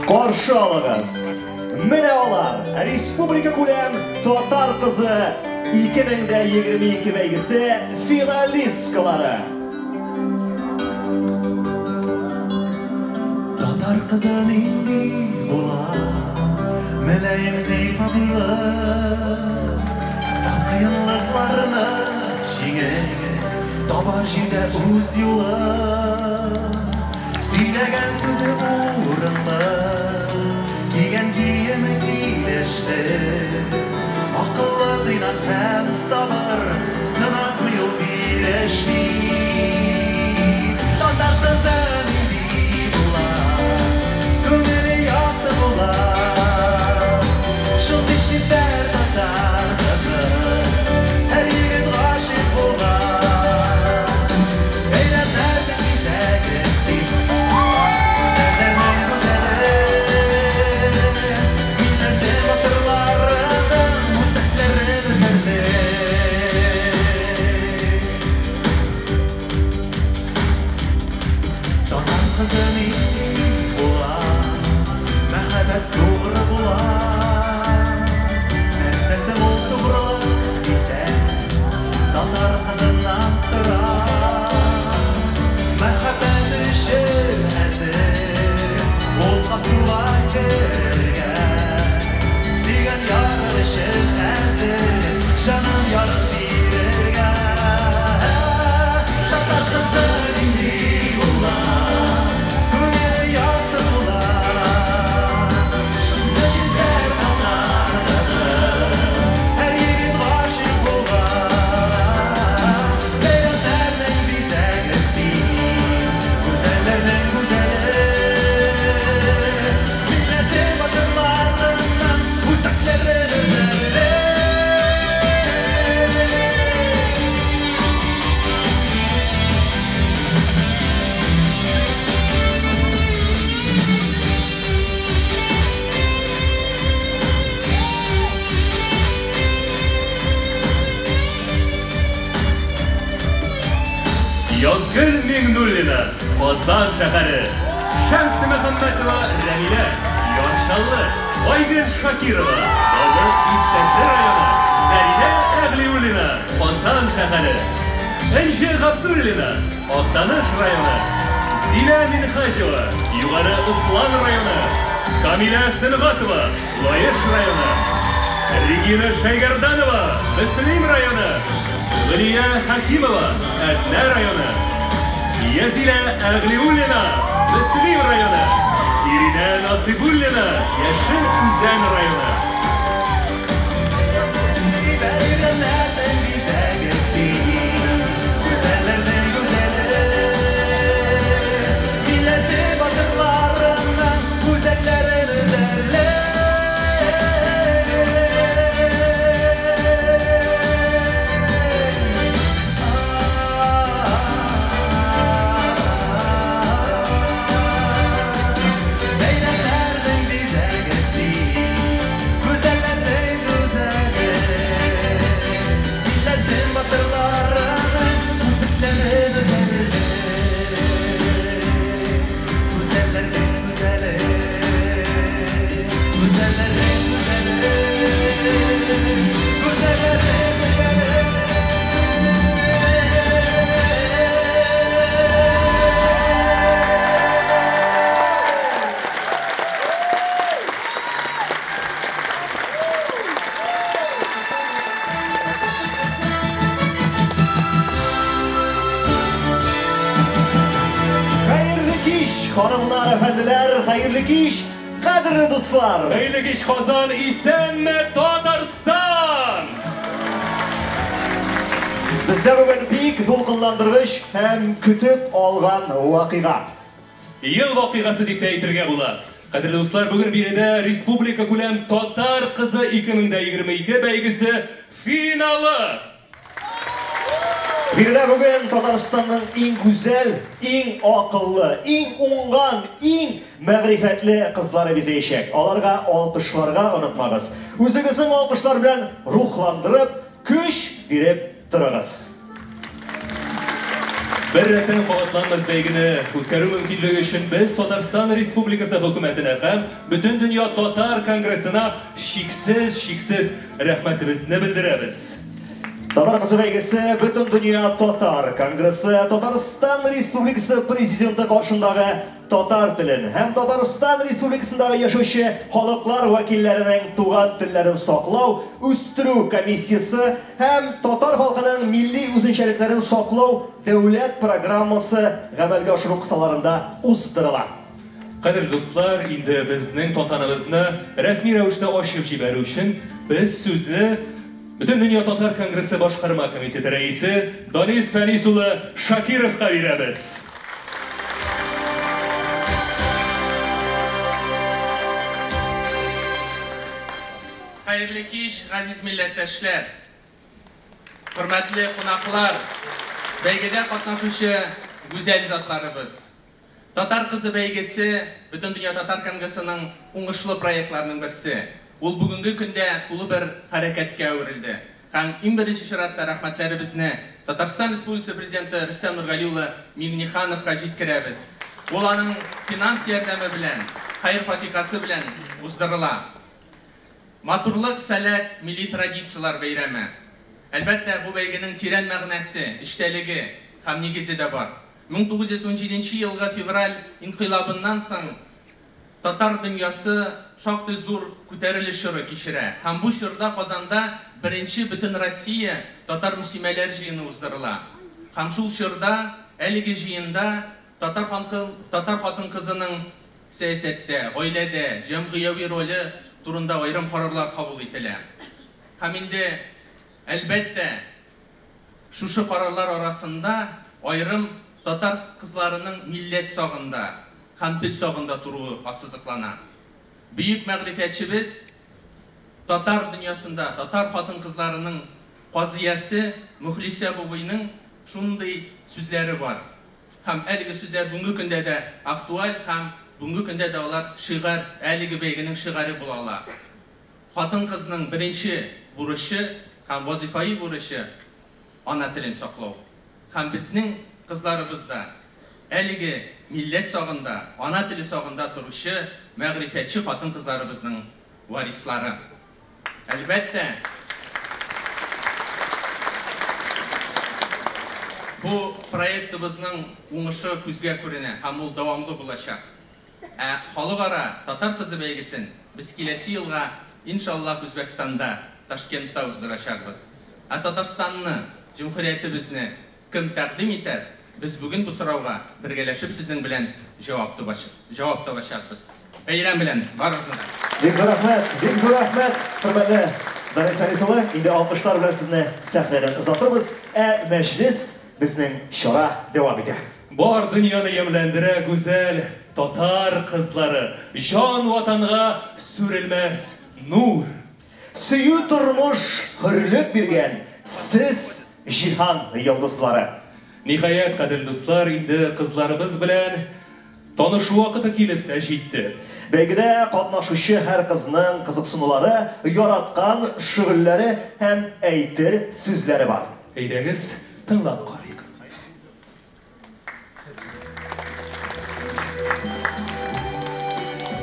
Каршы алыгыз. Менә алар, республика күләм Татар кызы 2022 бәйгесе финалисткалары. Татар кызы нинди була? Мөлаем, зифатлы, бар кыенлыкларны җиңеп, табар җирдә үз юлын. Сөйләгән сүзе урынлы, кигән киеме килешле, акыллы, тыйнак һәм сабыр, сынатмый ул бирешми. Татар кызы нинди була? Күңеле якты була, шундый чибәр татар кызы, һәр егет гашыйк була. Бәйрәмнәрнең бизәге син, гүзәлләрнең гүзәле, милләтем батырларының үрнәкләрен өзәрле. Татар кызы нинди була? Мәхәббәт тугры була. Нәрсәсе ул тугрылык дисәң, татар кызыннан сора. Мәхәббәт өчен әзер утка суга керергә, сөйгән яры өчен әзер җанын ярып бирергә. Татар кызы нинди була? Күңеле якты була, шундый чибәр татар кызы, һәр егет гашыйк була. Бәйрәмнәрнең бизәге син, гүзәлләрнең гүзәле, милләтем батырларының үрнәкләрен өзәрле. Язгөл Миңнуллина, Казан шәһәре. Шәмси Мөхәммәтова Рәмилә, Яр Чаллы. Айгөл Шакирова, Балык Бистәсе районы. Зәринә Әглиуллина, Казан шәһәре. Энҗе Габдуллина, Актаныш районы. Зилә Минһаҗева, Югары Ослан районы. Камилә Сөнгатова, Лаеш районы. Регина Шәйгәрданова, Мөслим районы. Гөлия Хәкимова, Әтнә районы. Язилә Әгълиуллина, Мөслим районы. Сиринә Насыйбуллина, Яшел Үзән районы. Бәйрәмнәрнең бизәге син, гүзәлләрнең гүзәле. Милләте батырларының үзәкләрен өзәрлек. Бәйрәмнәрнең бизәге син, гүзәлләрнең гүзәле. Милләтем батырларының үзәкләрен өзәрлек. Гүзәлләрнең гүзәле, гүзәлләрнең гүзәле, гүзәлләрнең гүзәле. Хәерле кич, ханымнар, әфәнделәр, хәерле кич, кадерле дуслар. Хәерле кич, Казан, исәнме, Татарстан! Бездә бүген бик дулкынландыргыч һәм көтеп алган вакыйга. Ел вакыйгасы дип тә әйтергә була. Кадерле дуслар, бүген биредә республика күләм Татар кызы 2022 бәйгесе финалы. Биредә бүген Татарстанның иң гүзәл, иң акыллы, иң уңган, иң мәгърифәтле кызлары бизәячәк. Аларга алкышларга онытмагыз. Үзегезнең алкышлар белән рухландырып, көч биреп торыгыз. Бер рәттән кабатланмас бәйгене үткәрү мөмкинлеге өчен без Татарстан Республикасы хөкүмәтенә һәм Бөтендөнья Татар конгрессына чиксез-чиксез рәхмәтебезне белдерәбез. Татар кызы бәйгесе Бөтендөнья Татар конгрессы Татарстан Республикасы Президенты каршындагы татар телен һәм Татарстан Республикасындагы яшәүче халыклар вәкилләренең туган телләрен саклау, үстерү комиссиясе һәм татар халкының милли үзенчәлекләрен саклау дәүләт программасы гамәлгә ашыру кысаларында уздырыла. Кадерле дуслар, инде безнең тантанабызны рәсми рәвештә ачып җибәрү өчен без сүзне Бөтендөнья Татар конгрессы башкарма комитеты рәисе Данис Фәнис улы Шакировка бирәбез. Хәерле кич, газиз милләттәшләр! Хөрмәтле кунаклар, бәйгедә катнашучы гүзәл затларыбыз! Татар кызы бәйгесе Бөтендөнья татар конгрессының уңышлы проектларының берсе. Ул бүгенге көндә тулы бер хәрәкәткә әверелде. Һәм иң беренче чиратта рәхмәтләребезне Татарстан Республикасы Президенты Рөстәм Нургали улы Миңнехановка җиткерәбез. Ул аның финанс ярдәме белән, хәер-фатихасы белән уздырыла. Матурлык, сәләт, милли традицияләр бәйрәме. Әлбәттә, бу бәйгенең тирән мәгънәсе, эчтәлеге һәм нигезе дә бар. 1917 елгы февраль инкыйлабыннан соң татар дөньясы шактый зур күтәрелеш чоры кичерә. Һәм бу чорда Казанда беренче Бөтенроссия татар мөслимәләр җыены уздырыла. Һәм шул чорда әлеге җыенда татар татар хатын-кызының сәясәттә, гаиләдә, җәмгыяви роле турында аерым карарлар кабул ителә. Һәм инде, әлбәттә, шушы карарлар арасында аерым татар кызларының милләт сагында һәм тел сагында торуы ассызыклана. Бөек мәгърифәтчебез, татар дөньясында татар хатын-кызларының казыясы Мөхлисә Бубыйның шундый сүзләре бар. Һәм әлеге сүзләр бүгенге көндә дә актуаль һәм бүгенге көндә дә алар шигарь, әлеге бәйгенең шигаре була ала. Хатын-кызның беренче бурычы һәм вазифаи бурычы ана телен саклау. Һәм безнең кызларыбыз да әлеге милләт сагында, ана теле сагында торучы мәгърифәтче хатын-кызларыбызның варислары. Әлбәттә, Бу проектыбызның уңышы күзгә күренә һәм ул дәвамлы булачак. Ә халыкара Татар кызы бәйгесен без киләсе елга, иншаллаһ, Үзбәкстанда, Ташкентта уздырачакбыз. Ә Татарстанны, җөмһүриятебезне кем тәкъдим итәр? Без бүген бу сорауга бергәләшеп сезнең белән җавап җавап табачакбыз. Бәйрәм белән барыгызны да! Бик зур рәхмәт, бик зур рәхмәт, хөрмәтле Данис Фәнис улы. Инде алкышлар белән сезне сәхнәдән озатырбыз. Ә мәҗлес, безнең чара дәвам итә. Бар дөньяны ямьләндерә гүзәл татар кызлары, җан ватанга сүрелмәс нур. Сөю тормыш хөрлек биргән, сез җиһан йолдызлары. Ниһаять, кадерле дуслар, инде кызларыбыз белән танышу вакыты килеп тә җитте. Бәйгедә катнашучы һәр кызның кызыксынулары, яраткан шөгыльләре һәм әйтер сүзләре бар. Әйдәгез, тыңлап карыйк.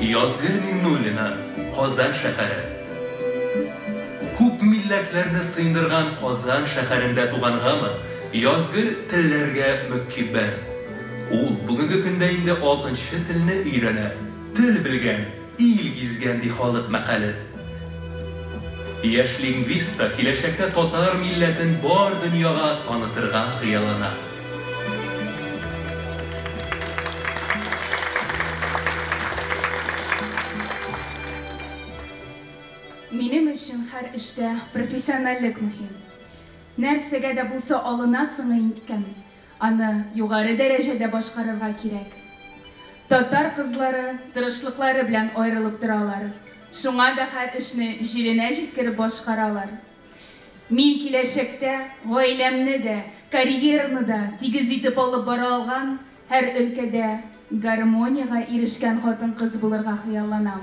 Язгөл Миңнуллина, Казан шәһәре. Күп милләтләрне сыендырган Казан шәһәрендә тугангамы, Язгөл телләргә мөкиббән. Ул бүгенге көндә инде алтынчы телне өйрәнә. Тел белгән, ил гизгән, ди халык мәкале. Яшь лингвист та киләчәктә татар милләтен бар дөньяга танытырга хыяллана. Минем өчен һәр эштә профессиональлек мөһим. Нәрсәгә дә булса алынасың икән, аны югары дәрәҗәдә башкарырга кирәк. Татар кызлары тырышлыклары белән аерылып торалар. Шуңа да һәр эшне җиренә җиткереп башкаралар. Мин киләчәктә гаиләмне дә, карьераны да тигез итеп алып бара алган, һәр өлкәдә гармониягә ирешкән хатын-кыз булырга хыялланам.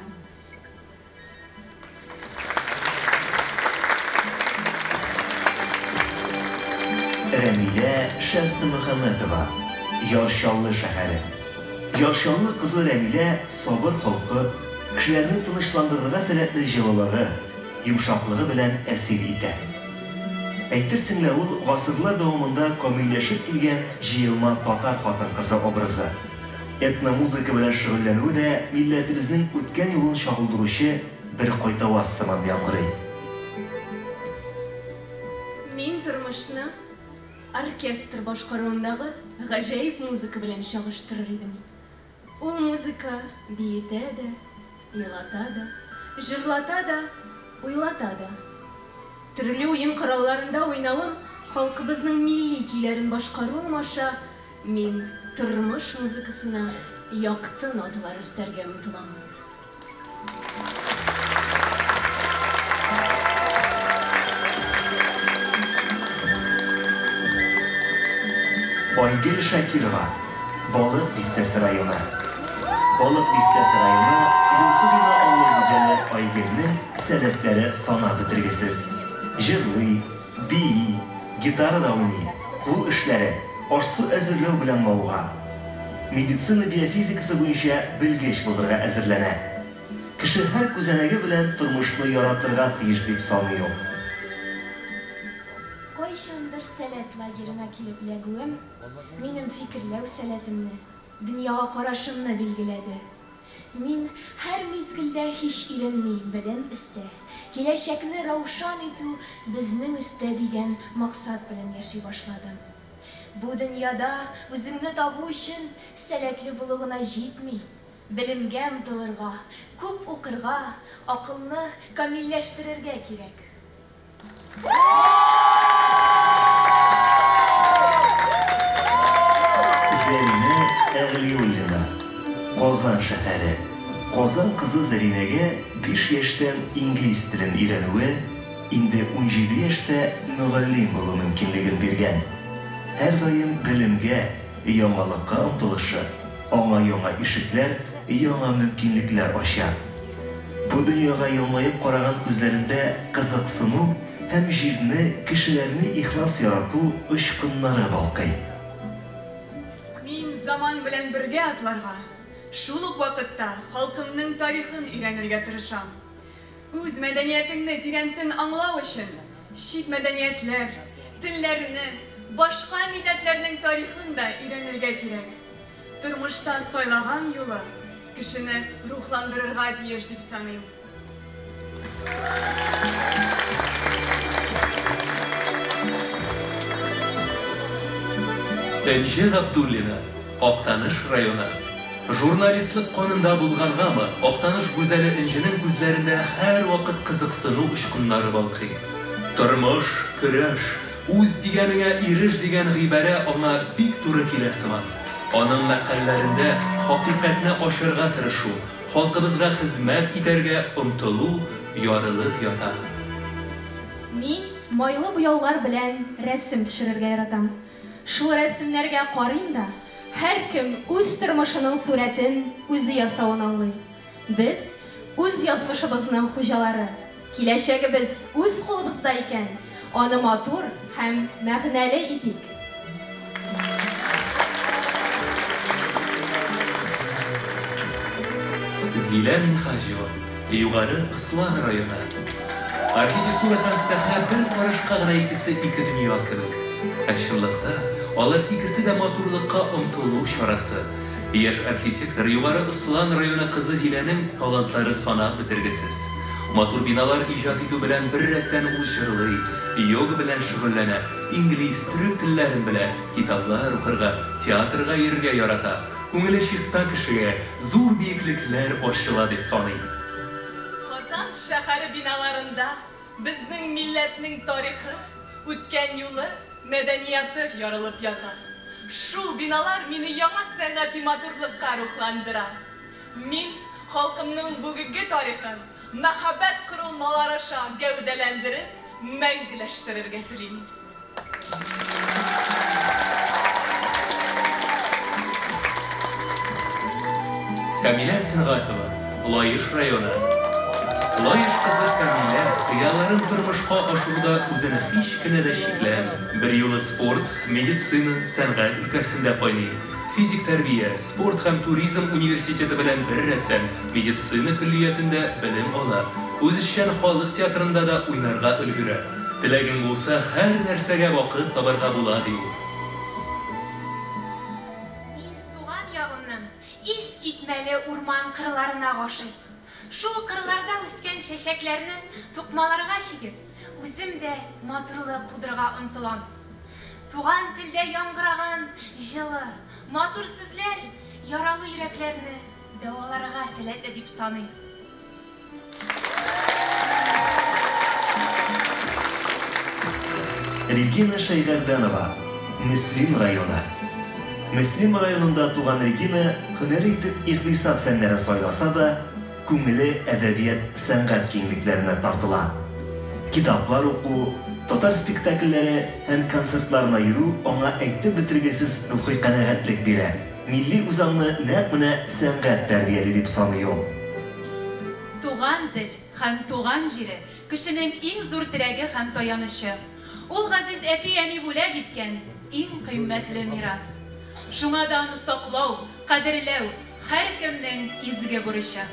Рәмилә Шәмсемөхәммәтова, Яр Чаллы шәһәре. Яр Чаллы кызы Рәмилә сабыр холкы, кешеләрне тынычландырырга сәләтле җылылыгы, йомшаклыгы белән әсир итә. Әйтерсең лә ул гасырлар дәвамында камилләшеп килгән җыелма татар хатын-кызы образы. Этномузыка белән шөгыльләнүе дә милләтебезнең үткән юлын чагылдыручы бер кайтаваз сыман яңгырый. Мин тормышны оркестр башкаруындагы гаҗәеп музыка белән чагыштырыр идем. Ул музыка биетә дә, елата да, җырлата да, уйлата да. Төрле уен коралларында уйнавым, халкыбызның милли көйләрен башкаруым аша мин тормыш музыкасына якты ноталар өстәргә омтылам. Айгөл Шакирова, Балык Бистәсе районы. Балык Бистәсе районы Юлсубино авылы гүзәле Айгөлнең сәләтләре санап бетергесез. Җырлый, бии, гитарада уйный, кул эшләре, аш-су әзерләү белән мавыга. Медицина биофизикасы буенча белгеч булырга әзерләнә. Кеше һәр күзәнәге белән тормышны яратырга тиеш дип саный ул. Кайчандыр Сәләт лагерена килеп эләгүем минем фикерләү сәләтемне, дөньяга карашымны билгеләде. Мин һәр мизгелдә һич иренми белем эстә, киләчәкне раушан итү безнең өстә дигән максат белән яши башладым. Бу дөньяда үзеңне табу өчен сәләтле булу гына җитми, белемгә омтылырга, күп укырга, акылны камилләштерергә кирәк. Зәринә Әгълиуллина, Казан шәһәре. Казан кызы Зәринәгә 5 яшьтән инглиз телен өйрәнүе, инде 17 яшьтә мөгаллим булу мөмкинлеген биргән. Һәрдаим белемгә, яңалыкка омтылышы аңа яңа ишекләр, яңа мөмкинлекләр ача. Бу дөньяга елмаеп караган күзләрендә кызыксыну һәм җирне, кешеләрне ихлас ярату очкыннары балкый. Мин заман белән бергә атларга, шул ук вакытта халкымның тарихын өйрәнергә тырышам. Үз мәдәниятеңне тирәнтен аңлау өчен чит мәдәниятләр, телләрне, Башка милләтләрнең тарихын да өйрәнергә кирәк. Тормышта сайлаган юлы кешене рухландырырга тиеш дип саныйм. Энҗе Габдуллина, Актаныш районы. Журналистлык канында булгангамы, Актаныш гүзәле Энҗенең күзләрендә һәрвакыт кызыксыну очкыннары балкый. Тормыш, көрәш, үз дигәнеңә иреш дигән гыйбарә аңа бик туры килә сыман. Аның мәкальләрендә хакыйкатьне ачарга тырышу, халкыбызга хезмәт итәргә омтылу ярылып ята. Мин майлы буяулар белән рәсем төшерергә яратам. Шул рәсемнәргә карыйм да, һәркем үз тормышының сурәтен үзе ясавын аңлыйм. Без үз язмышыбызның хуҗалары. Киләчәгебез үз кулыбызда икән, аны матур һәм мәгънәле итик. Зилә Минһаҗева, Югары Ослан районы. Архитектура һәм сәхнә бер карашка гына икесе ике дөнья кебек. Ә чынлыкта алар икесе дә матурлыкка омтылу чарасы. Яшь архитектор Югары Ослан районы кызы Зиләнең талантлары санап бетергесез. Матур биналар иҗат итү белән беррәттән ул җырлый, йога белән шөгыльләнә, инглиз, төрек телләрен белә, китаплар укырга, театрга йөрергә ярата. Күңеле чиста кешегә зур биеклекләр ачыла дип саный. Казан шәһәре биналарында безнең милләтнең тарихы, үткән юлы, мәдәнияты ярылып ята. Шул биналар мине яңа сәнгати матурлыкка рухландыра. Мин халкымның бүгенге тарихын мәһабәт корылмалар аша гәүдәләндереп, мәңгеләштерергә телим. Камилә Сөнгатова, Лаеш районы. Лаеш кызы Камилә хыялларын тормышка ашыруда үзен һич кенә дә чикләми. Берьюлы спорт, медицина, сәнгать өлкәсендә кайный. Физик тәрбия, спорт һәм туризм университеты белән беррәттән медицина көллиятендә белем ала. Үзешчән халык театрында да уйнарга өлгерә. Теләгең булса, һәр нәрсәгә вакыт табарга була, ди ул. Мин туган ягымның искитмәле урман кырларына гашыйк. Шул кырларда үскән чәчәкләрне тукмаларга чигеп, үзем дә матурлык тудырырга омтылам. Туган телдә яңгыраган җылы, матур сүзләр яралы йөрәкләрне дәваларга сәләтле дип саныйм. Регина Шәйгәрдәнова, Мөслим районы. Мөслим районында туган Регина һөнәре итеп икътисад фәннәрен сайласа да, күңеле әдәбият, сәнгать киңлекләренә тартыла. Китаплар уку, татар спектакльләре һәм концертларына йөрү аңа әйтеп бетергесез рухи канәгатьлек бирә. Милли үзаңны нәкъ менә сәнгать тәрбияли дип саный ул. Туган тел һәм туган җире кешенең иң зур терәге һәм таянычы. Ул газиз әти-әни бүләк иткән иң кыйммәтле мирас. Шуңа да аны саклау, кадерләү һәркемнең изге бурычы.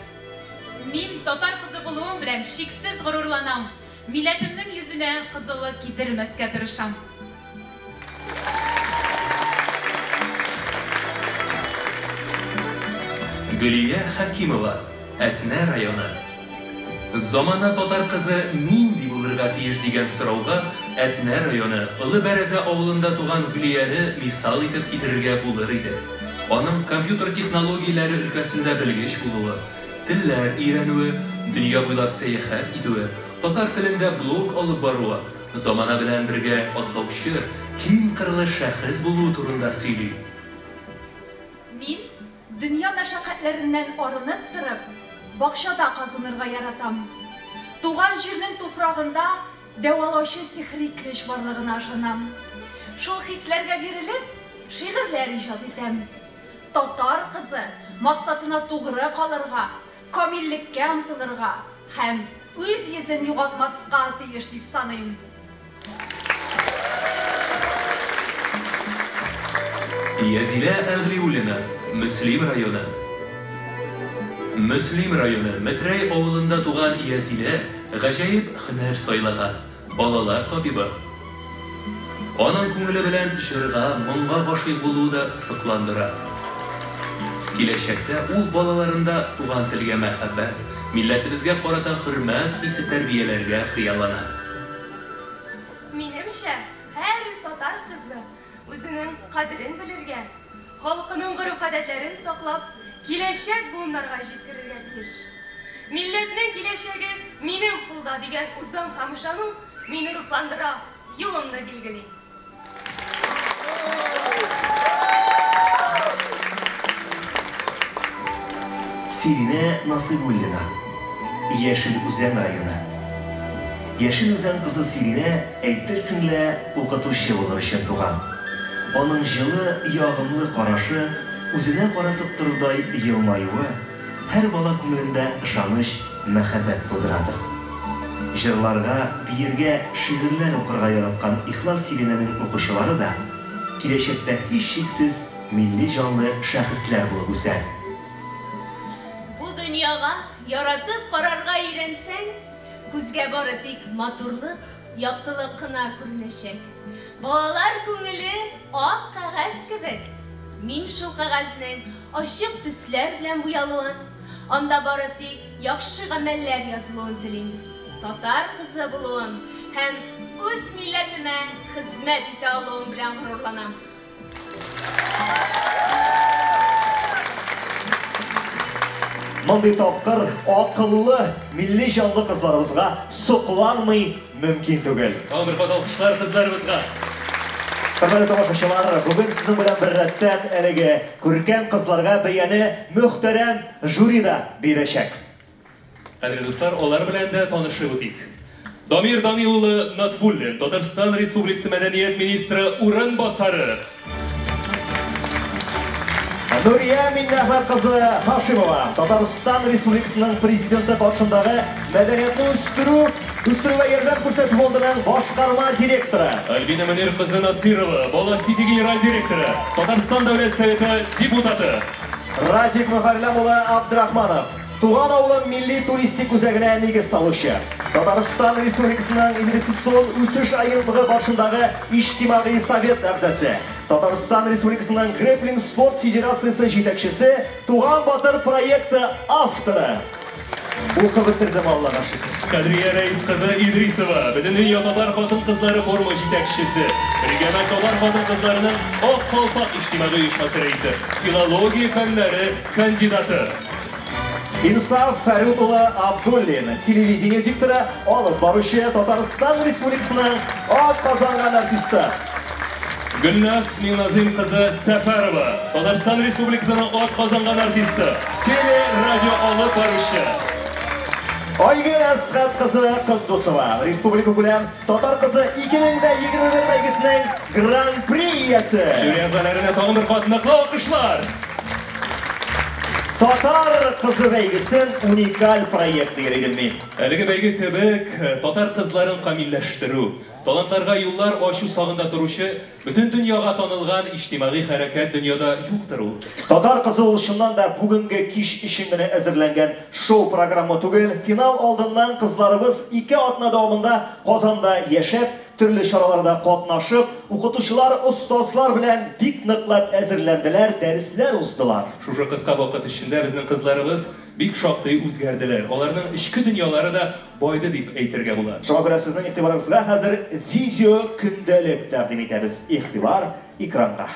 Мин татар кызы булуым белән чиксез горурланам, милләтемнең йөзенә кызыллык китермәскә тырышам. Гөлия Хәкимова, Әтнә районы. Замана татар кызы нинди булырга тиеш дигән сорауга Әтнә районы Олы Бәрәзә авылында туган Гөлияне мисал итеп китерергә булыр иде. Аның компьютер технологияләре өлкәсендә белгеч булуы, телләр өйрәнүе, дөнья буйлап сәяхәт итүе, татар телендә блог алып баруы, замана белән бергә атлаучы, киң кырлы шәхес булуы турында сөйли. Мин дөнья мәшәкатьләреннән арынып торып, бакчада казынырга яратам. Туган җирнең туфрагында дәвалаучы сихри көч барлыгына ышанам. Шул хисләргә бирелеп, шигырьләр иҗат итәм. Татар кызы максатына тугры калырга, камиллеккә омтылырга һәм үз йөзен югалтмаска тиеш дип саныйм. Язилә Әгълиуллина, Мөслим районы. Мөслим районы Метрәй авылында туган Язилә гаҗәеп һөнәр сайлаган, балалар табибы. Аның күңеле белән җырга, моңга гашыйк булуы да сокландыра. Киләчәктә ул балаларында туган телгә мәхәббәт, милләтебезгә карата хөрмәт хисе тәрбияләргә хыяллана. Минемчә, һәр татар кызы үзенең кадерен белергә, халкының гореф-гадәтләрен саклап, киләчәк буыннарга җиткерергә тиеш. Милләтнең киләчәге минем кулда дигән үзаң һәм ышану мине рухландыра, юлымны билгели. Сиринә Насыйбуллина, Яшел Үзән районы. Яшел Үзән кызы Сиринә, әйтерсең лә, укытучы булыр өчен туган. Аның җылы, ягымлы карашы, үзенә каратып торырдай елмаюы һәр бала күңелендә ышаныч, мәхәббәт тудырадыр. Җырларга, биергә, шигырьләр укырга яраткан ихлас Сиринәнең укучылары да киләчәктә һичшиксез милли җанлы шәхесләр булып үсәр. Бу дөньяга яратып карарга өйрәнсәң, күзгә бары тик матурлык, яктылык кына күренәчәк. Балалар күңеле ак кәгазь кебек. Мин шул кәгазьнең ачык төсләр белән буялуын, анда бары тик яхшы гамәлләр язылуын телим. Татар кызы булуым һәм үз милләтемә хезмәт итә алуым белән горурланам. Мондый тапкыр, акыллы, милли җанлы кызларыбызга сокланмый мөмкин түгел. Тагын бер кат алкышлар кызларыбызга. Хөрмәтле тамашачылар, бүген сезнең белән беррәттән әлеге күркәм кызларга бәяне мөхтәрәм жюри да бирәчәк. Кадерле дуслар, алар белән дә танышып үтик. Дамир Данил улы Натфуллин, Татарстан Республикасы мәдәният министры урынбасары. Нурия Миннәхмәт кызы Хашимова, Татарстан Республикасының Президенты каршындагы мәдәниятне үстерү, үстерүгә ярдәм күрсәтү фондының башкарма директоры. Альбина Мөнир кызы Насирова, Бала Сити генераль директоры, Татарстан Дәүләт Советы депутаты. Радик Мөхәрләм улы Абдрахманов, Туган авылым милли туристик үзәгенә нигез салучы. Татарстан Республикасының Инвестицион үсеш агентлыгы каршындагы Иҗтимагый совет әгъзасы. Татарстан Республикасының Грэпплинг спорт федерациясе җитәкчесе, Туган батыр проекты авторы. Укып бетердем, Аллага шөкер. Кадрия Рәис кызы Идрисова, Бөтендөнья татар хатын-кызлары форумы җитәкчесе, региональ татар хатын-кызларының Ак калфак иҗтимагый оешмасы рәисе, филология фәннәре кандидаты. Инсаф Фәрүт улы Абдуллин, телевидение дикторы, алып баручы, Татарстан Республикасының атказанган артисты. Гөлназ Миңназыйм кызы Сәфәрова, Татарстан Республикасының атказанган артисты, теле-радио алып баручы. Айгөл Әсхәт кызы Котдусова, республика күләм Татар кызы 2021 бәйгесенең Гран-при иясе. Жюри әгъзаларына тагын бер кат ныклы алкышлар. Татар кызы бәйгесен уникаль проект дияр идем мин. Әлеге бәйге кебек татар кызларын камилләштерү, талантларга юллар ачу сагында торучы, бөтен дөньяга танылган иҗтимагый хәрәкәт дөньяда юктыр ул. Татар кызы ул чыннан да бүгенге кич өчен генә әзерләнгән шоу-программа түгел. Финал алдыннан кызларыбыз ике атна дәвамында Казанда яшәп, төрле чараларда катнашып, укытучылар, остазлар белән бик ныклап әзерләнделәр, дәресләр уздылар. Шушы кыска вакыт эчендә безнең кызларыбыз бик шактый үзгәрделәр. Аларның эчке дөньялары да байды дип әйтергә була. Шуңа күрә сезнең игътибарыгызга хәзер видео көндәлек тәкъдим итәбез. Игътибар экранга.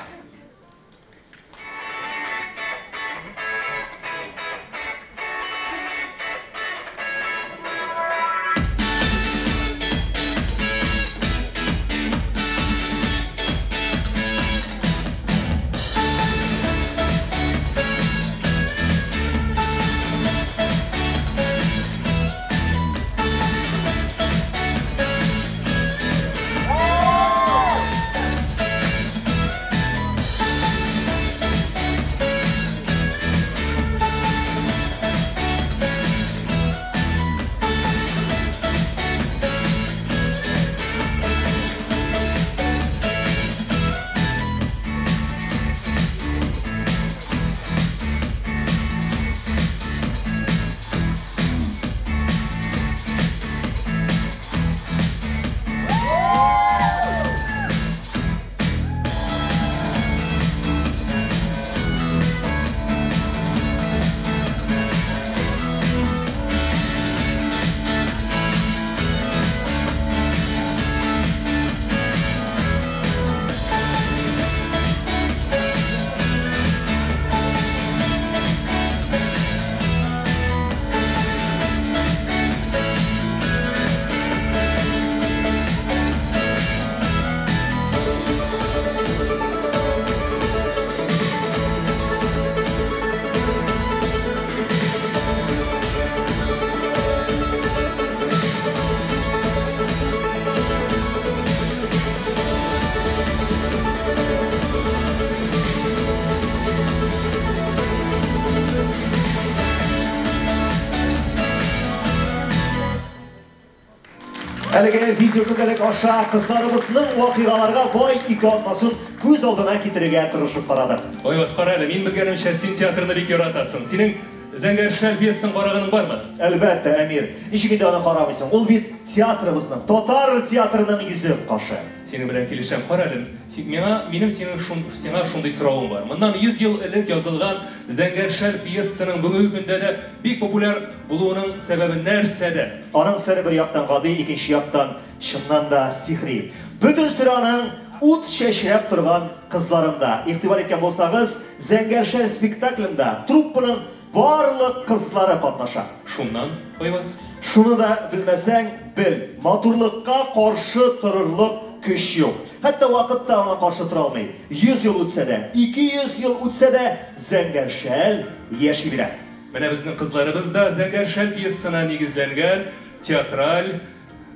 Әлеге видео көндәлек аша кызларыбызның вакыйгаларга бай ике атнасын күз алдына китерергә тырышып карадык. Айваз, кара әле, мин белгәнемчә, син театрны бик яратасың. Синең Зәңгәр шәл пьесасын караганың бармы? Әлбәттә, Әмир. Ничек инде аны карамыйсың? Ул бит театрыбызның, татар театрының йөзек кашы. Синең белән килешәм. Кара әле, миңа, минем синең шун, сиңа шундый соравым бар. Моннан 100 ел элек язылган Зәңгәр шәл пьесасының бүгенге көндә дә бик популяр булуының сәбәбе нәрсәдә? Аның сере бер яктан гади, икенче яктан чыннан да сихри. Бөтен сере аның ут чәчрәп торган кызларында. Игътибар иткән булсагыз, Зәңгәр шәл спектаклендә труппаның барлык кызлары катнаша. Шуннан, Айваз? Шуны да белмәсәң, бел, матурлыкка каршы торырлык көч юк. Хәтта вакыт та аңа каршы тора алмый. 100 ел үтсә дә, 200 ел үтсә дә, Зәңгәр шәл яши бирә. Менә безнең кызларыбыз да Зәңгәр шәл пьесасына нигезләнгән театраль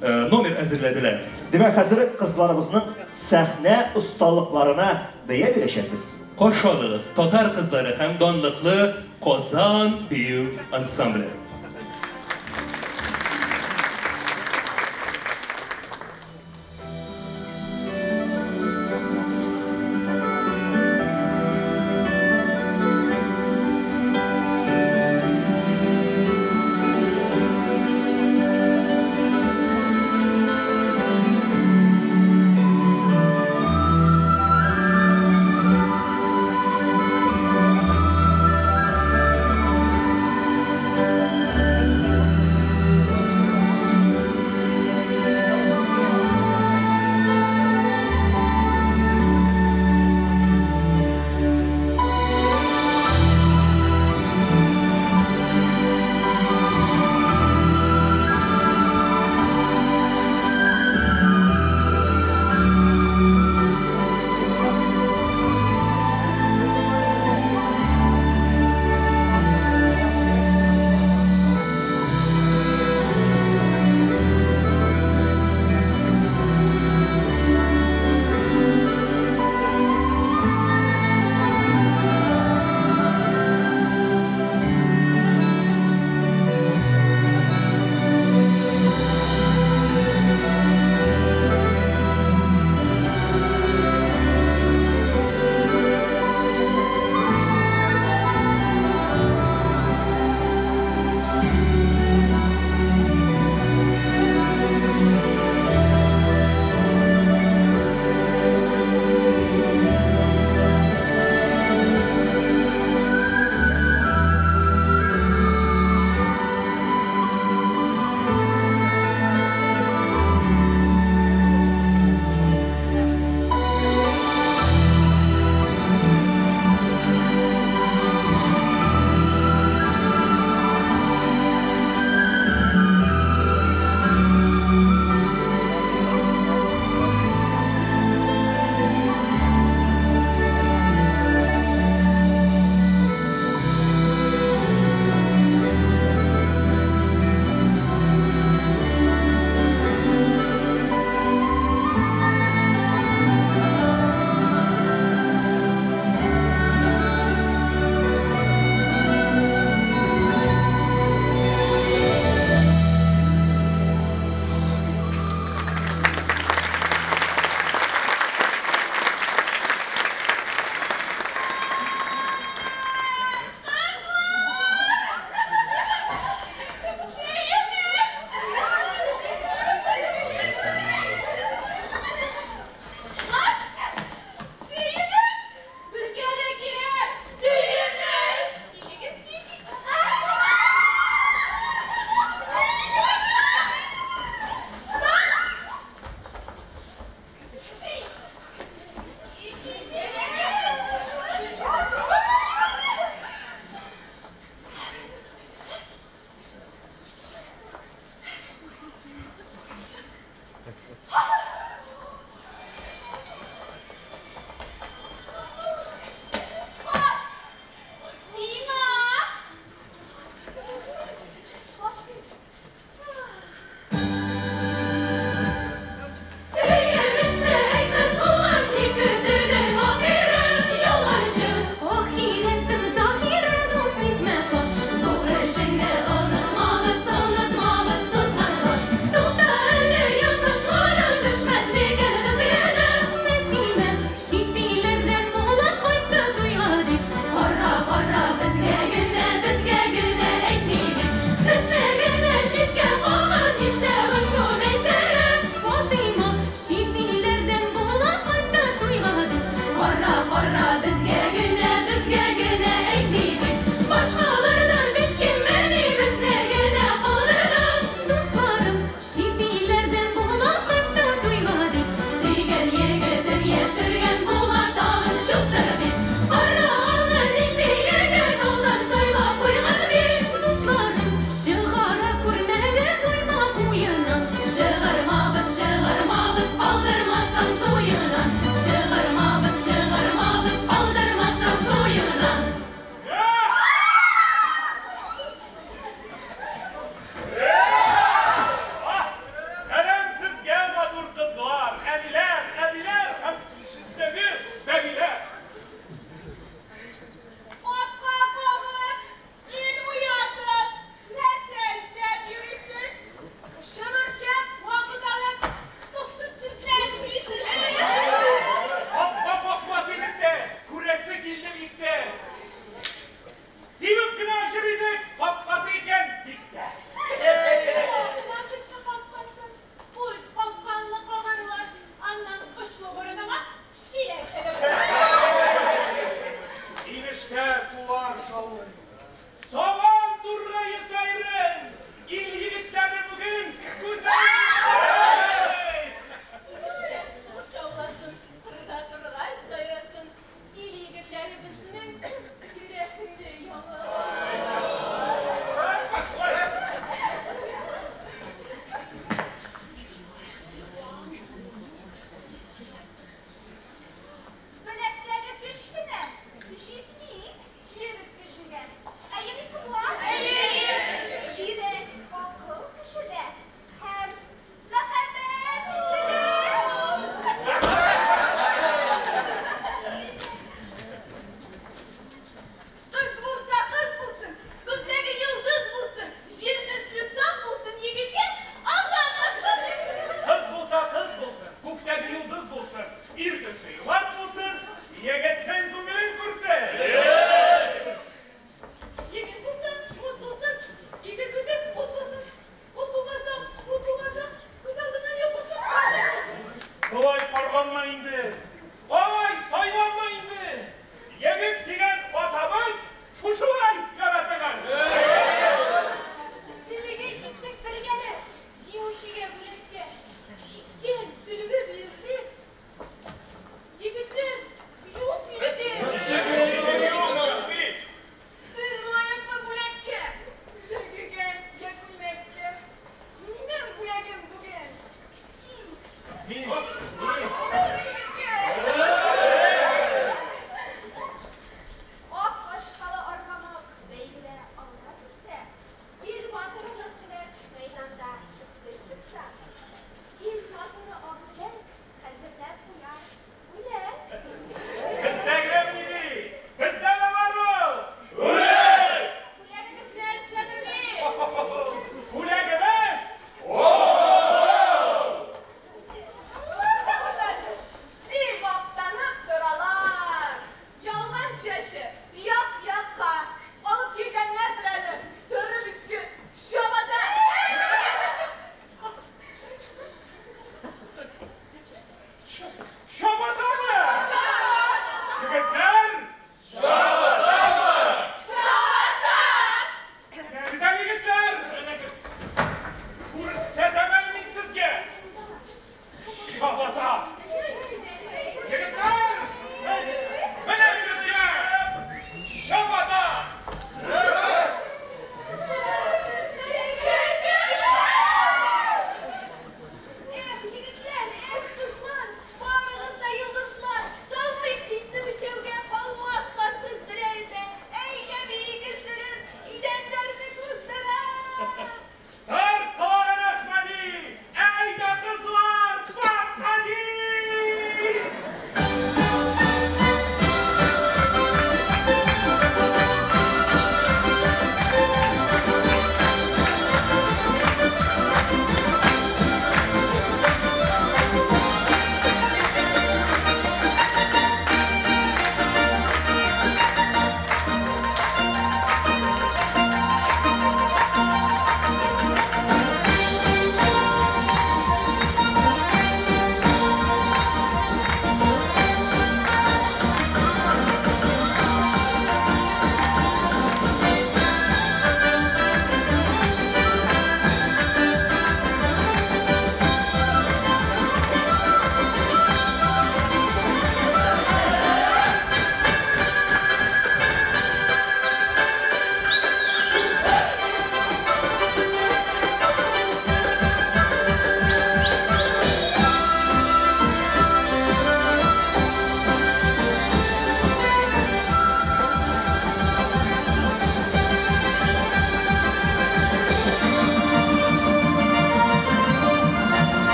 номер әзерләделәр. Димәк, хәзер кызларыбызның сәхнә осталыкларына бәя бирәчәкбез. Каршы алыгыз, татар кызлары һәм данлыклы Казан бию ансамбле.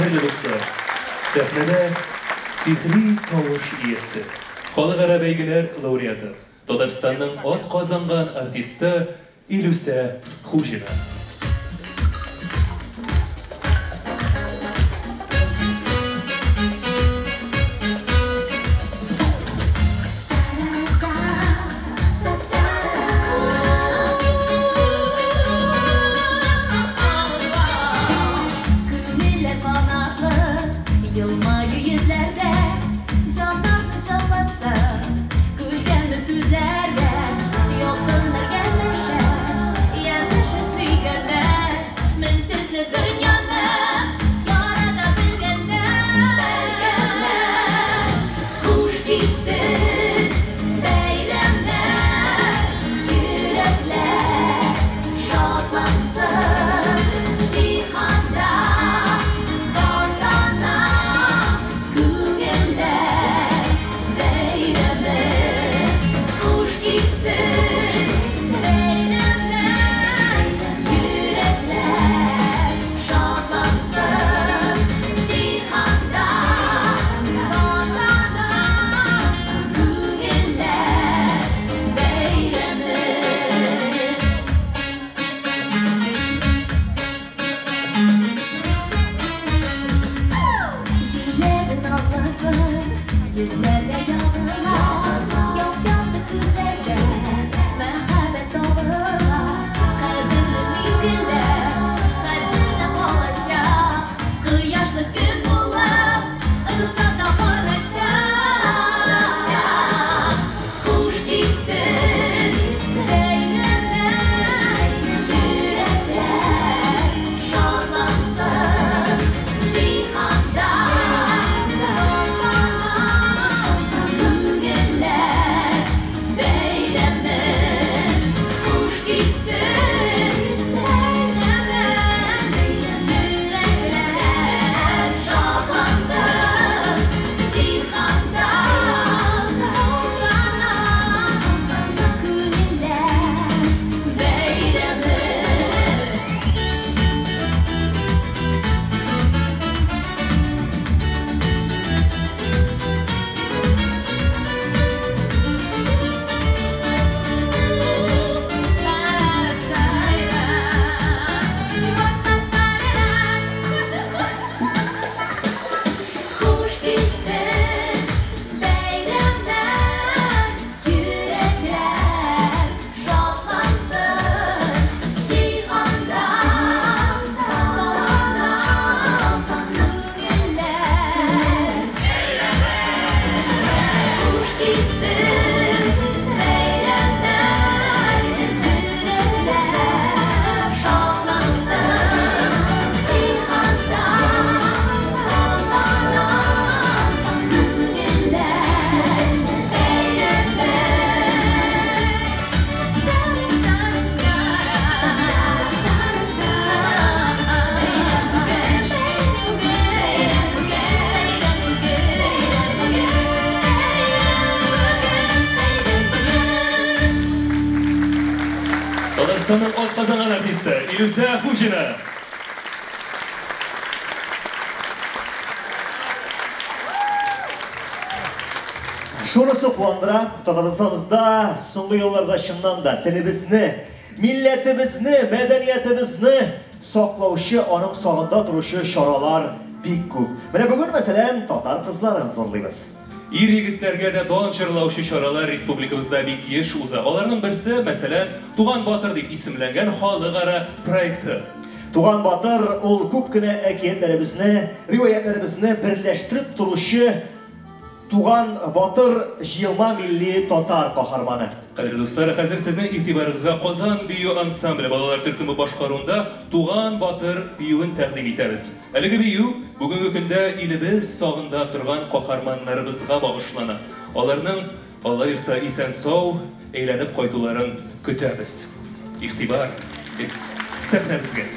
Кадерле дуслар, сәхнәдә сихри тавыш иясе, халыкара бәйгеләр лауреаты, Татарстанның атказанган артисты Илүсә Хуҗина. Күңелләр канатлы, елмаю йөзләрдә, җаннарны җанласа, күчкәнме сүзләргә, якыннар янәшә, янәшә сөйгәннәр, мең төсле дөньяны ярата белгәннәр. Хуш килсен бәйрәмнәр, йөрәкләр шатлансын, җиһанда тантана, күңелләр бәйрәме. Хуш килсен бәйрәмнәр, йөрәкләр шатлансын, җиһанда тантана, күңелләр бәйрәме. Җилләр назласын, йөзләргә ягыла, яп-якты күзләргә мәхәббәт табыла. Кадерле мизгелләр хәтердә калачак, кояшлы көн булып озата барачак. Хуш килсен бәйрәмнәр, йөрәкләр шатлансын, җиһанда тантана, күңелләр бәйрәме. Хуш килсен бәйрәмнәр, йөрәкләр шатлансын, җиһанда тантана, күңелләр бәйрәме. Хуш килсен бәйрәмнәр, йөрәкләр шатлансын, җиһанда тантана, күңелләр Хуш килсен бәйрәмнәр, йөрәкләр шатлансын, җиһанда тантана, күңелләр бәйрәме. Татарстанның атказанган артисты Илүсә Хуҗина. Шунысы куандыра, Татарстаныбызда соңгы елларда чыннан да телебезне, милләтебезне, мәдәниятебезне саклаучы, аның сагында торучы чаралар бик күп. Менә бүген, мәсәлән, татар кызларын зурлыйбыз. Ир егетләргә дә дан җырлаучы чаралар республикабызда бик еш уза. Аларның берсе, мәсәлән, Туган батыр дип исемләнгән халыкара проекты. Туган батыр ул күп кенә әкиятләребезне, риваятләребезне берләштереп торучы Туган батыр җыелма милли татар каһарманы. Кадерле дуслар, хәзер сезнең игътибарыгызга Казан бию ансамбле балалар төркеме башкаруында Туган батыр биюен тәкъдим итәбез. Әлеге бию бүгенге көндә илебез сагында торган каһарманнарыбызга багышлана. Аларның, Алла бирса, исән-сау әйләнеп кайтуларын көтәбез. Игътибар сәхнәбезгә.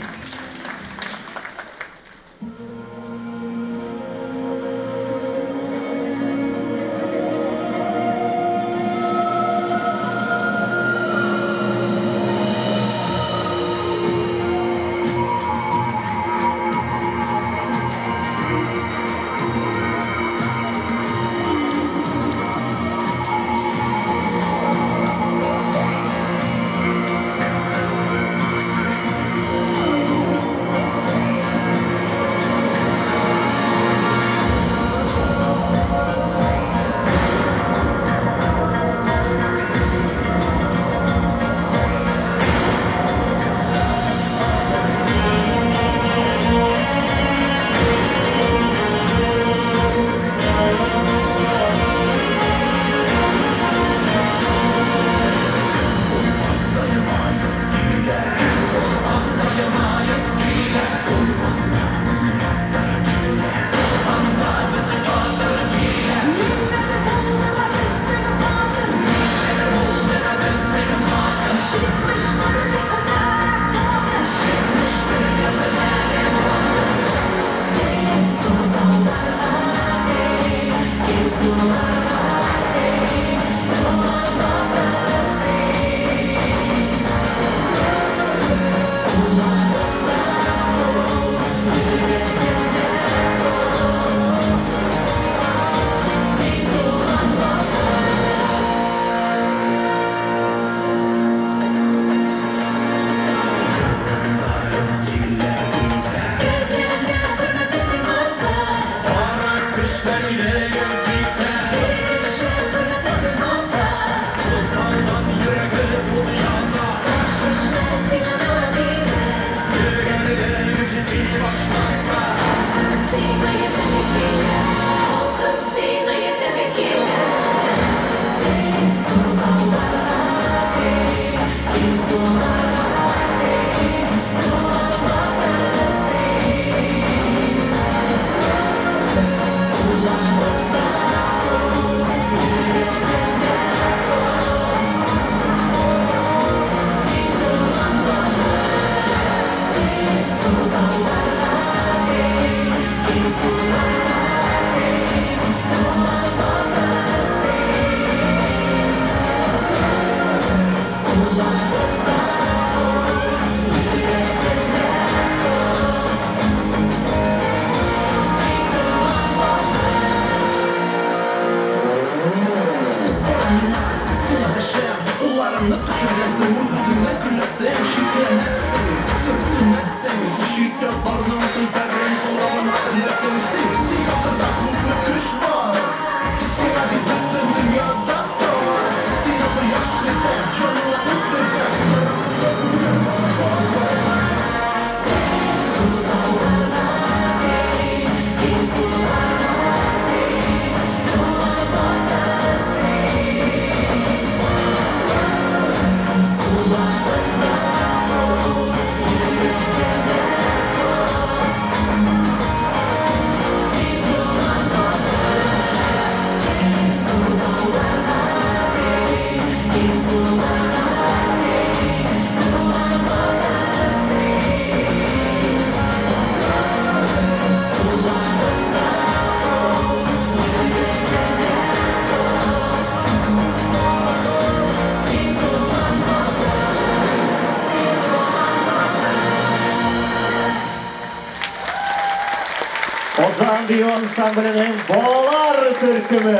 Казан бию ансамбленең балалар төркеме.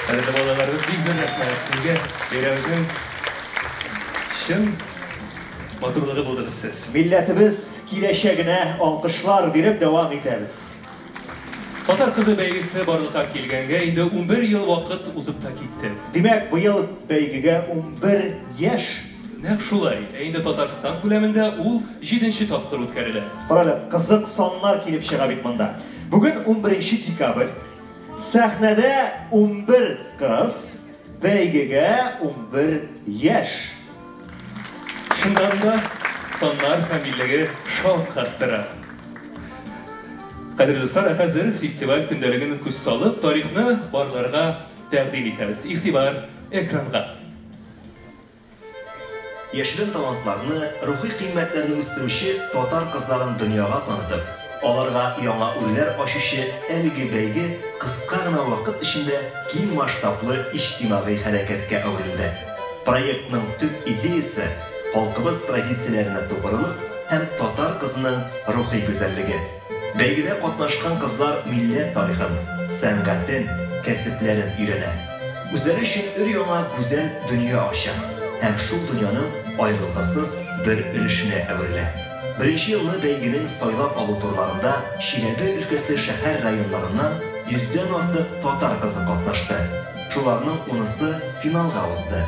Кадерле балаларыбыз, бик зур рәхмәт сезгә. Бәйрәмебезнең чын матурлыгы булдыгыз сез. Милләтебез киләчәгенә алкышлар биреп дәвам итәбез. Татар кызы бәйгесе барлыкка килгәнгә инде 11 ел вакыт узып та китте. Димәк, быел бәйгегә 11 яшь. Нәкъ шулай. Ә инде Татарстан күләмендә ул җиденче тапкыр үткәрелә. Карале, кызык саннар килеп чыга бит монда. Бүген 11 декабрь. Сәхнәдә 11 кыз, бәйгегә 11 яшь. Чыннан да, саннар камиллеге шаккаттыра. Кадерле дуслар, ә хәзер фестиваль көндәлеген күз салып, тарихны барларга тәкъдим итәбез. Игътибар экранга. Яшерен талантларны, рухи кыйммәтләрне үстерүче татар кызларын дөньяга танытып, аларга яңа үрләр ачучы әлеге бәйге кыска гына вакыт эчендә киң масштаблы иҗтимагый хәрәкәткә әверелде. Проектның төп идеясе халкыбыз традицияләренә тугрылык һәм татар кызының рухи гүзәллеге. Бәйгедә катнашкан кызлар милләт тарихын, сәнгатен, кәсепләрен өйрәнә. Үзләре өчен өр-яңа гүзәл дөнья ача һәм шул дөньяның аерылгысыз бер өлешенә әверелә. Беренче елны бәйгенең сайлап алу турларында Чиләбе өлкәсе шәһәр-районнарыннан йөздән артык татар кызы катнашты. Шуларның унысы финалга узды.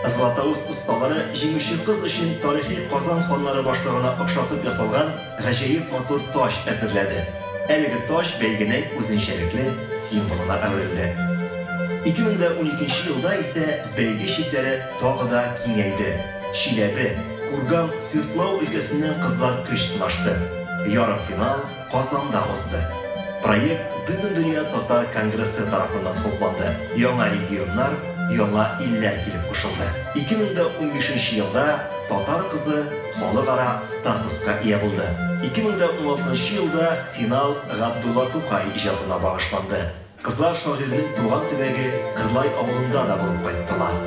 Златоуст осталары җиңүче кыз өчен тарихи Казан ханнары башлыгына охшатып ясалган гаҗәеп матур таҗ әзерләде. Әлеге таҗ бәйгенең үзенчәлекле символына әверелде. 2012 елда исә бәйге чикләре тагы да киңәйде. Чиләбе, Курган, Свердлау өлкәсеннән кызлар көч сынашты. Ярымфинал Казанда узды. Проект Бөтендөнья татар конгрессы тарафыннан хупланды. Яңа регионнар, яңа илләр килеп кушылды. 2015 елда Татар кызы халыкара статуска ия булды. 2016 елда финал Габдулла Тукай иҗатына багышланды. Кызлар шагыйрьнең туган төбәге Кырлай авылында да булып кайттылар.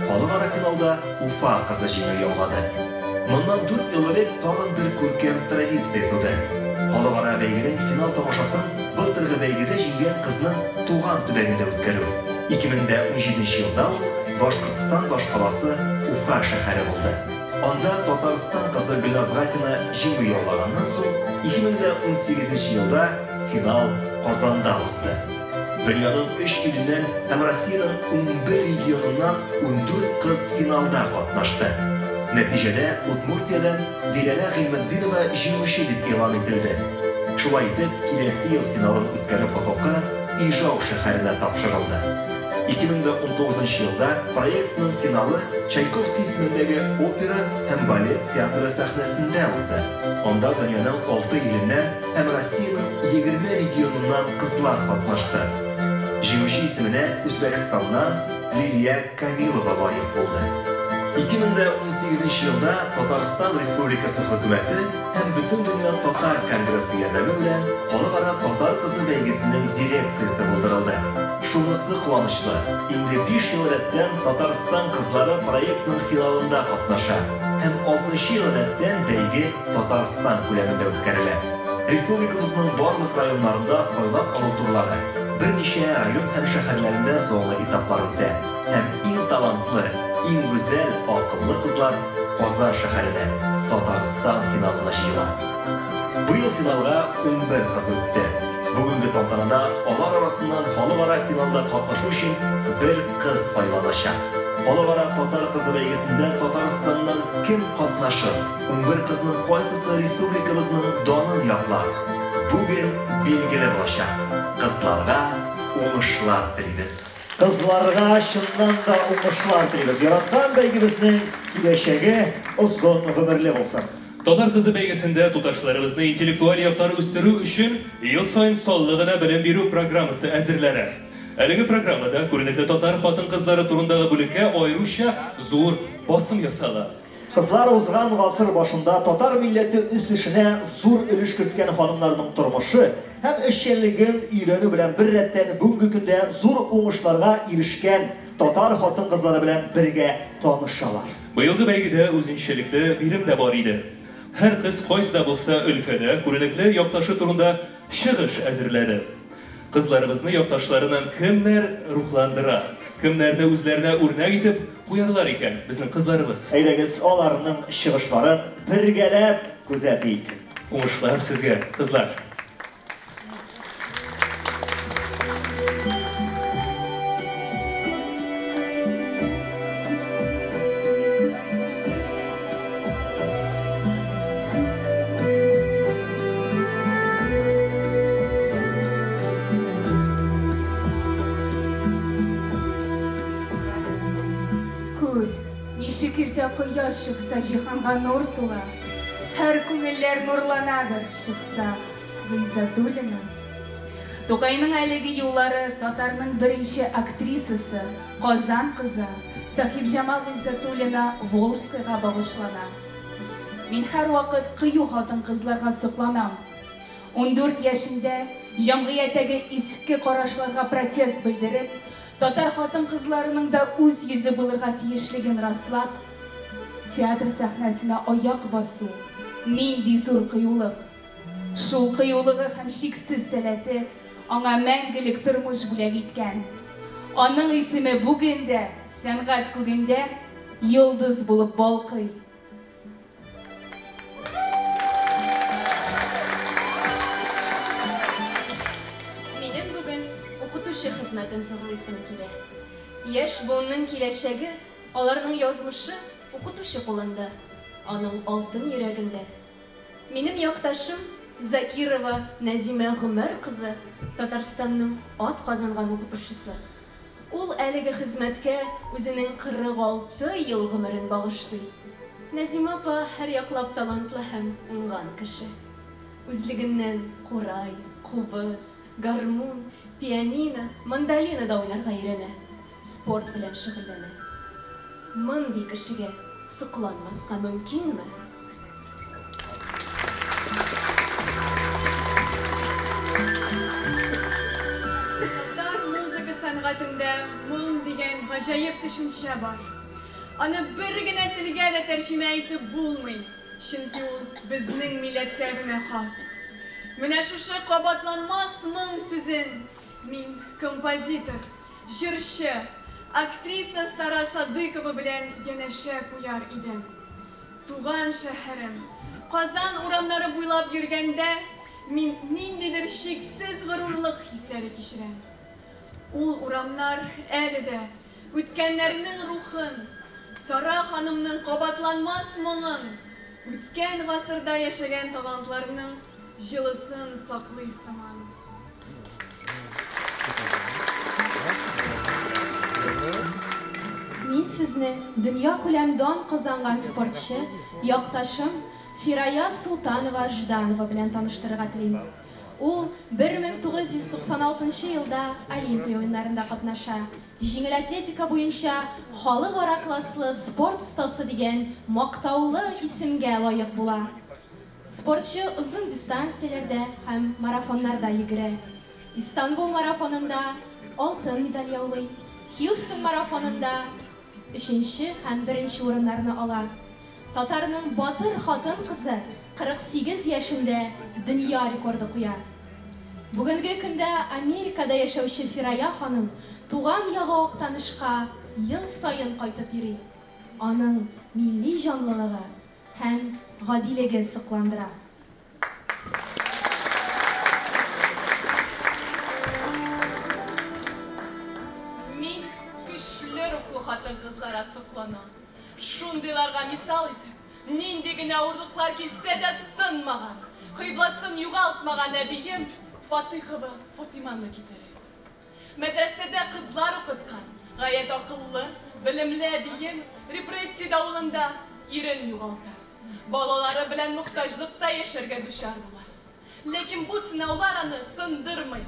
Халыкара финалда Уфа кызы җиңү яулады. Моннан 4 ел элек тагын бер күркәм традиция туды. Халыкара бәйгенең финал тамашасын былтыргы бәйгедә җиңгән кызның туган төбәгендә үткәрү. 2017 елда ул Башкортстан башкаласы Уфа шәһәре булды. Анда Татарстан кызы Гөлназ Гатина җиңү яулаганнан соң 2018 елда финал Казанда узды. Дөньяның 3 иленнән һәм Россиянең 11 регионыннан 14 кыз финалда катнашты. Нәтиҗәдә Удмуртиядән Диләрә Гыйльметдинова җиңүче дип игълан ителде. Шулай итеп, киләсе ел финалын үткәрү хокукы Ижау шәһәренә тапшырылды. 2019 елда проектның финалы Чайковский исемендәге опера һәм балет театры сәхнәсендә узды. Анда дөньяның 6 иленнән һәм Россиянең 20 регионыннан кызлар катнашты. Җиңүче исеменә Үзбәкстаннан Лилия Камилова лаек булды. 2018 елда Татарстан Республикасы хөкүмәте һәм Бөтендөнья татар конгрессы ярдәме белән Халыкара татар кызы бәйгесенең дирекциясе булдырылды. Шунысы куанычлы, инде 5 ел рәттән Татарстан кызлары проектның финалында катнаша һәм 6 ел рәттән бәйге Татарстан күләмендә үткәрелә. Республикабызның барлык районнарында сайлап алу турлары, берничә район һәм шәһәрләрендә зона этаплары үтә. Һәм иң талантлы, иң гүзәл, акыллы кызлар Казан шәһәренә, Татарстан финалына җыела. Быел финалга 11 кыз үтте. Бүгенге тантанада алар арасыннан халыкара финалда катнашу өчен бер кыз сайланачак. Халыкара татар кызы бәйгесендә Татарстаннан кем катнашыр? 11 кызның кайсысы республикабызның данын яклар? Бүген билгеле булачак. Кызларга уңышлар телибез. Кызларга чыннан да уңышлар телибез. Яраткан бәйгебезнең киләчәге озын гомерле булсын. Татар кызы бәйгесендә туташларыбызны интеллектуаль яктан үстерү өчен ел саен саллы гына белем бирү программасы әзерләнә. Әлеге программада күренекле татар хатын-кызлары турындагы бүлеккә аеруча зур басым ясала. Кызлар узган гасыр башында татар милләте үсешенә зур өлеш керткән ханымнарның тормышы һәм эшчәнлеген өйрәнү белән бер рәттән бүгенге көндә зур уңышларга ирешкән татар хатын-кызлары белән бергә танышалар. Быелгы бәйгедә үзенчәлекле бирем дә бар иде. Һәр кыз кайсы да булса өлкәдә күренекле якташы турында чыгыш әзерләде. Кызларыбызны якташларыннан кемнәр рухландыра, кемнәрне үзләренә үрнәк итеп куярлар икән безнең кызларыбыз? Әйдәгез, аларның чыгышларын бергәләп күзәтик. Уңышлар сезгә, кызлар! Күр, ничек иртә кояш чыкса, җиһанга нур тула. Һәр күңелләр нурланадыр, чыкса Гыйззәтуллина. Тукайның әлеге юллары татарның беренче актрисасы, Казан кызы Сәхибҗамал Гыйззәтуллина Волжскаяга багышлана. Мин һәрвакыт кыю хатын-кызларга сокланам. 14 яшендә җәмгыятьтәге иске карашларга протест белдереп, татар хатын-кызларының да үз йөзе булырга тиешлеген раслап, театр сәхнәсенә аяк басу нинди зур кыюлык! Шул кыюлыгы һәм чиксез сәләте аңа мәңгелек тормыш бүләк иткән. Аның исеме бүген дә сәнгать күгендә йолдыз булып балкый. Минем бүген укытучы хезмәтен зурлыйсым килә. Яшь буынның киләчәге, аларның язмышы укытучы кулында, аның алтын йөрәгендә. Минем якташым Закирова Нәзимә Гомәр кызы Татарстанның ат казанган укытучысы. Ул әлеге хезмәткә үзенең 46 ел гомерен багышлый. Нәзимә апа һәрьяклап талантлы һәм уңган кеше. Үзлегеннән курай, кубыз, гармун, пианино, мандолинада уйнарга өйрәнә, спорт белән шөгыльләнә. Мондый кешегә сокланмаска мөмкинме? Татар музыка сәнгатендә моң дигән гаҗәеп төшенчә бар. Аны бер генә телгә дә тәрҗемә итеп булмый, чөнки ул безнең милләткә генә хас. Менә шушы кабатланмас моң сүзен мин композитор, җырчы, актриса Сара Садыкова белән янәшә куяр идем. Туган шәһәрем, Казан урамнары буйлап йөргәндә, мин ниндидер чиксез горурлык хисләре кичерәм. Ул урамнар әле дә үткәннәрнең рухын, Сара ханымның кабатланмас моңын, үткән гасырда яшәгән талантларның җылысын саклый сыман. Мин сезне дөньякүләм дан казанган спортчы, якташым Фирая Султанова Жданова белән таныштырырга телим. Ул 1996 елда Олимпия уеннарында катнаша. Җиңел атлетика буенча халыкара класслы спорт остасы дигән мактаулы исемгә лаек була. Спортчы озын дистанцияләрдә һәм марафоннарда йөгерә. Истанбул марафонында алтын медаль яулый. Хьюстон марафонында өченче һәм беренче урыннарны ала. Татарның батыр хатын-кызы 48 яшендә дөнья рекорды куя. Бүгенге көндә Америкада яшәүче Фирая ханым туган ягы Актанышка ел саен кайтып йөри. Аның милли җанлылыгы һәм гадилеге сокландыра. Мин көчле рухлы хатын-кызларга сокланам. Шундыйларга мисал итеп, нинди генә авырлыклар килсә дә сынмаган, кыйбласын югалтмаган әбием Фатыйхова Фатыйманы китерәм. Мәдрәсәдә кызлар укыткан, гаять акыллы, белемле әбием репрессия давылында ирен югалта. Балалары белән мохтаҗлыкта яшәргә дучар була. Ләкин бу сынаулар аны сындырмый.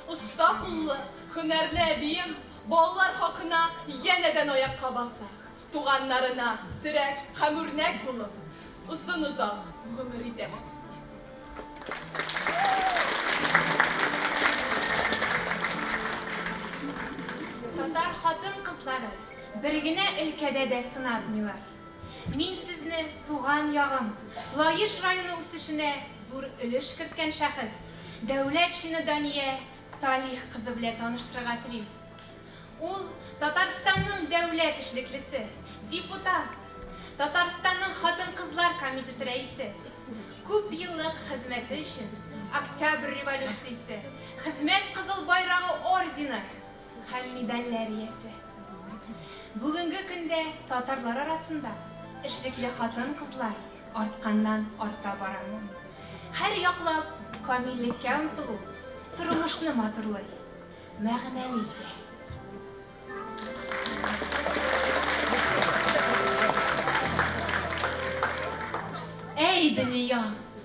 Оста куллы, һөнәрле әбием балалар хакына янәдән аякка баса. Туганнарына терәк һәм үрнәк булып, озын-озак гомер итә. Татар хатын-кызлары бер генә өлкәдә дә сынатмыйлар. Мин сезне туган ягым, Лаеш районы үсешенә зур өлеш керткән шәхес, Дәүләтшина Дания Салих кызы белән таныштырырга телим. Ул Татарстанның дәүләт эшлеклесе, депутат, Татарстанның хатын-кызлар комитеты рәисе. Күп еллык хезмәте өчен Октябрь революциясе, Хезмәт Кызыл Байрагы ордены һәм медальләр иясе. Бүгенге көндә татарлар арасында эшлекле хатын-кызлар артканнан арта бара. Һәр яклап камиллеккә омтылу тормышны матурлый, мәгънәле итә. Әй, дөнья,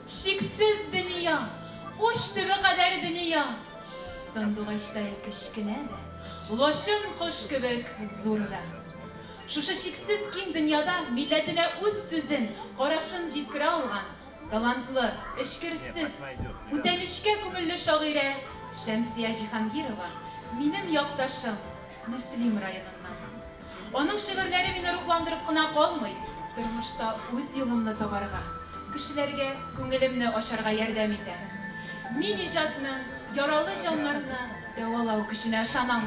чиксез дөнья, уч төбе кадәр дөнья! Сандугачтай кечкенә дә, лачын кош кебек зур да. Шушы чиксез киң дөньяда милләтенә үз сүзен, карашын җиткерә алган, талантлы, эчкерсез, үтә нечкә күңелле шагыйрә Шәмсия Җиһангирова минем якташым, Мөслим районыннан. Аның шигырьләре мине рухландырып кына калмый, тормышта үз юлымны табарга, кешеләргә күңелемне ачарга ярдәм итә. Мин иҗатның яралы җаннарны дәвалау көченә ышанам.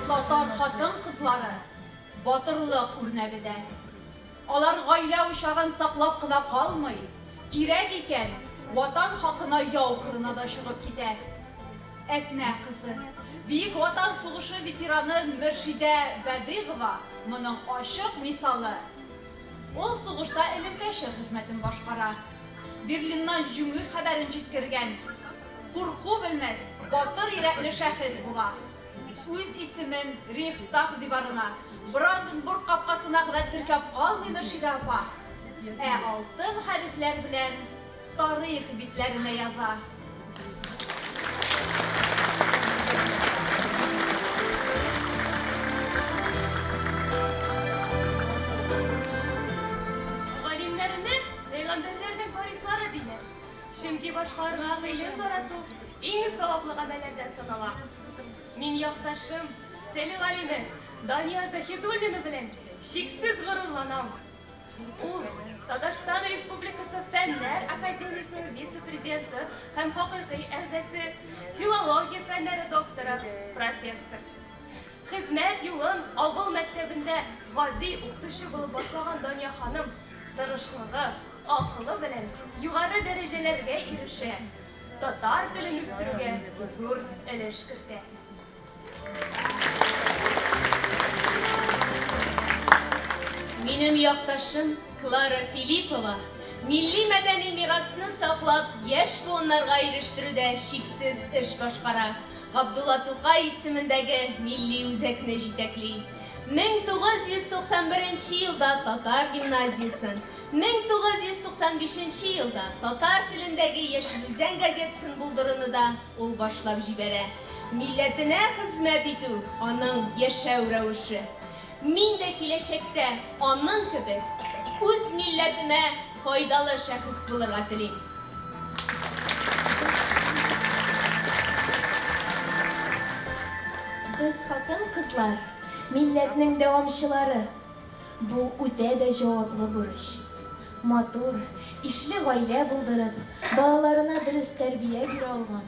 Татар хатын-кызлары батырлык үрнәге дә. Алар гаилә учагын саклап кына калмый, кирәк икән, Ватан хакына яу кырына да чыгып китә. Әтнә кызы, Бөек Ватан сугышы ветераны Мөршидә Бәдыйгова моның ачык мисалы. Ул сугышта элемтәче хезмәтен башкара. Берлиннан җиңү хәбәрен җиткергән, курку белмәс, батыр йөрәкле шәхес була. Үз исемен Рейхстаг диварына, Бранденбург капкасына гына теркәп калмый Мөршидә апа, ә алтын хәрефләр белән тарих битләренә яза. Галимнәрне пәйгамбәрләрнең варислары диләр. Чөнки башкаларга гыйлем тарату иң саваплы гамәлләрдән санала. Мин якташым, тел галиме Дания Заһидуллина белән чиксез горурланам. Ул Татарстан Республикасы Фәннәр академиясенең вице-президенты һәм хакыйкый әгъзасы, филология фәннәре докторы, профессор. Хезмәт юлын авыл мәктәбендә гади укытучы булып башлаган Дания ханым тырышлыгы, акылы белән югары дәрәҗәләргә ирешә, татар телен үстерүгә зур өлеш кертә. Минем якташым Клара Филиппова милли мәдәни мирасны саклап, яшь буыннарга ирештерүдә чиксез эш башкара. Габдулла Тукай исемендәге милли үзәкне җитәкли. 1991 елда татар гимназиясен, 1995 елда татар телендәге Яшел Үзән газетасын булдыруны да ул башлап җибәрә. Милләтенә хезмәт итү аның яшәү рәвеше. Мин дә киләчәктә аның кебек үз милләтемә файдалы шәхес булырга телим. Без хатын-кызлар, милләтнең дәвамчылары. Бу үтә дә җаваплы бурыч. Матур, ишле гаилә булдырып, балаларына дөрес тәрбия бирә алган,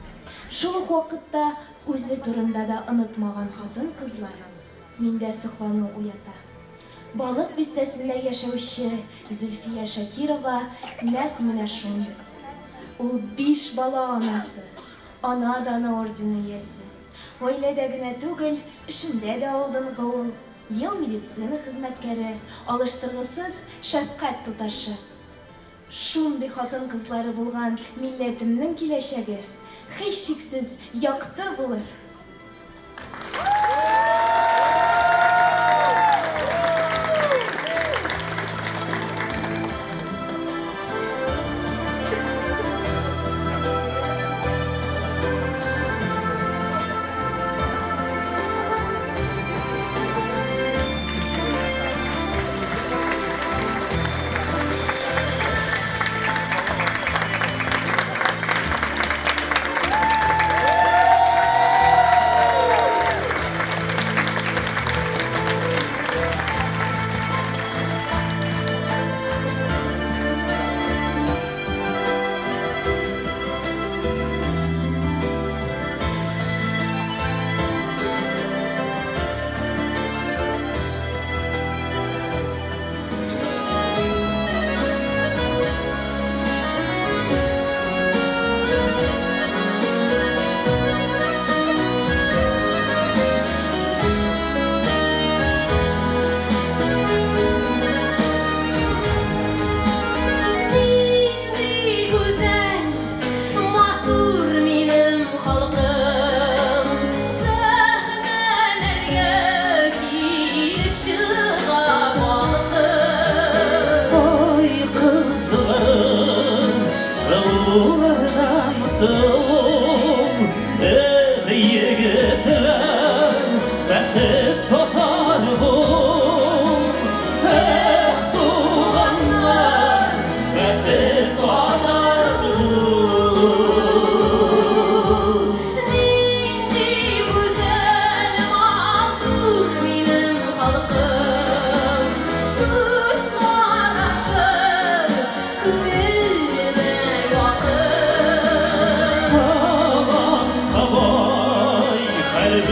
шул ук вакытта үзе турында да онытмаган хатын-кызлар миндә соклану уята. Балык Бистәсендә яшәүче Зөлфия Шакирова нәкъ менә шундый. Ул биш бала анасы, Ана даны ордены иясе. Гаиләдә генә түгел, эшендә дә алдынгы ул. Ел медицина хезмәткәре, алыштыргысыз шәфкать туташы. Шундый хатын-кызлары булган милләтемнең киләчәге, һичшиксез, якты булыр!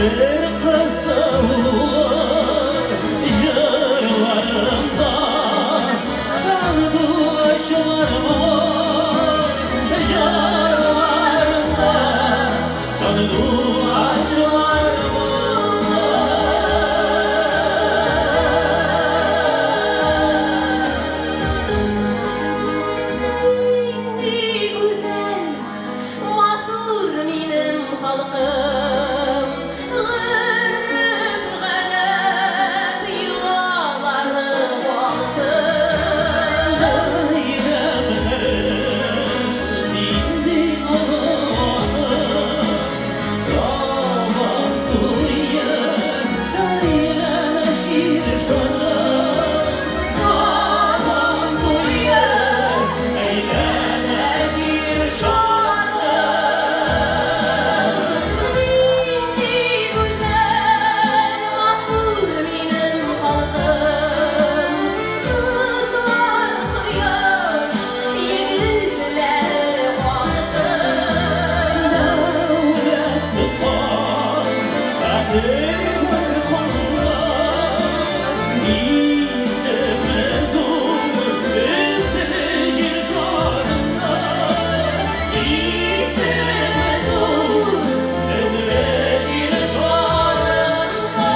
Җир кызы җырларында сандугачлар бар, җырларында сандугачлар. Нинди гүзәл, матур минем халкым, гореф-гадәт, йолалары алтын. Бәйрәмнәре нинди олы, Сабан туе, әйләнә җир шары. Сабан туе, әйләнә җир шары. Нинди гүзәл, матур минем халкым, кызлар кояш, егетләр алтын. Дәүләт тоткан хәтер бар канында, Исеме зур безнең җир шарында. Исеме зур безнең җир шарында.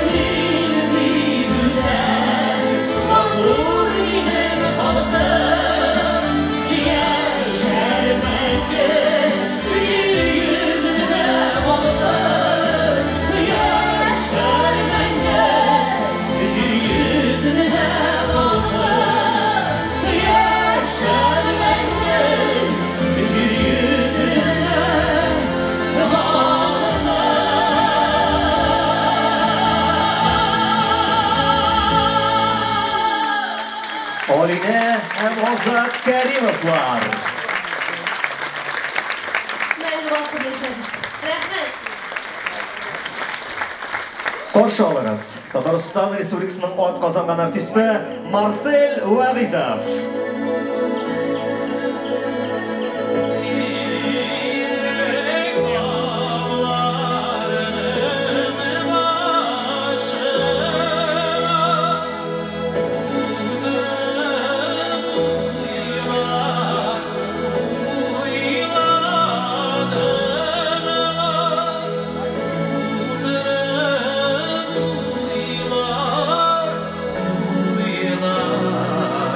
Нинди гүзәл, матур минем халкым, яшәр мәңге җир йөзендә балкып, яшәр мәңге Җир йөзендә балкып, яшәр мәңге җир йөзендә балкып. Алинә һәм Азат Кәримовлар. Мәңге балкып яшәгез. Рәхмәт. Каршы алыгыз. Татарстан Республикасының атказанган артисты Марсель Вагизов. Уйлар, уйлар.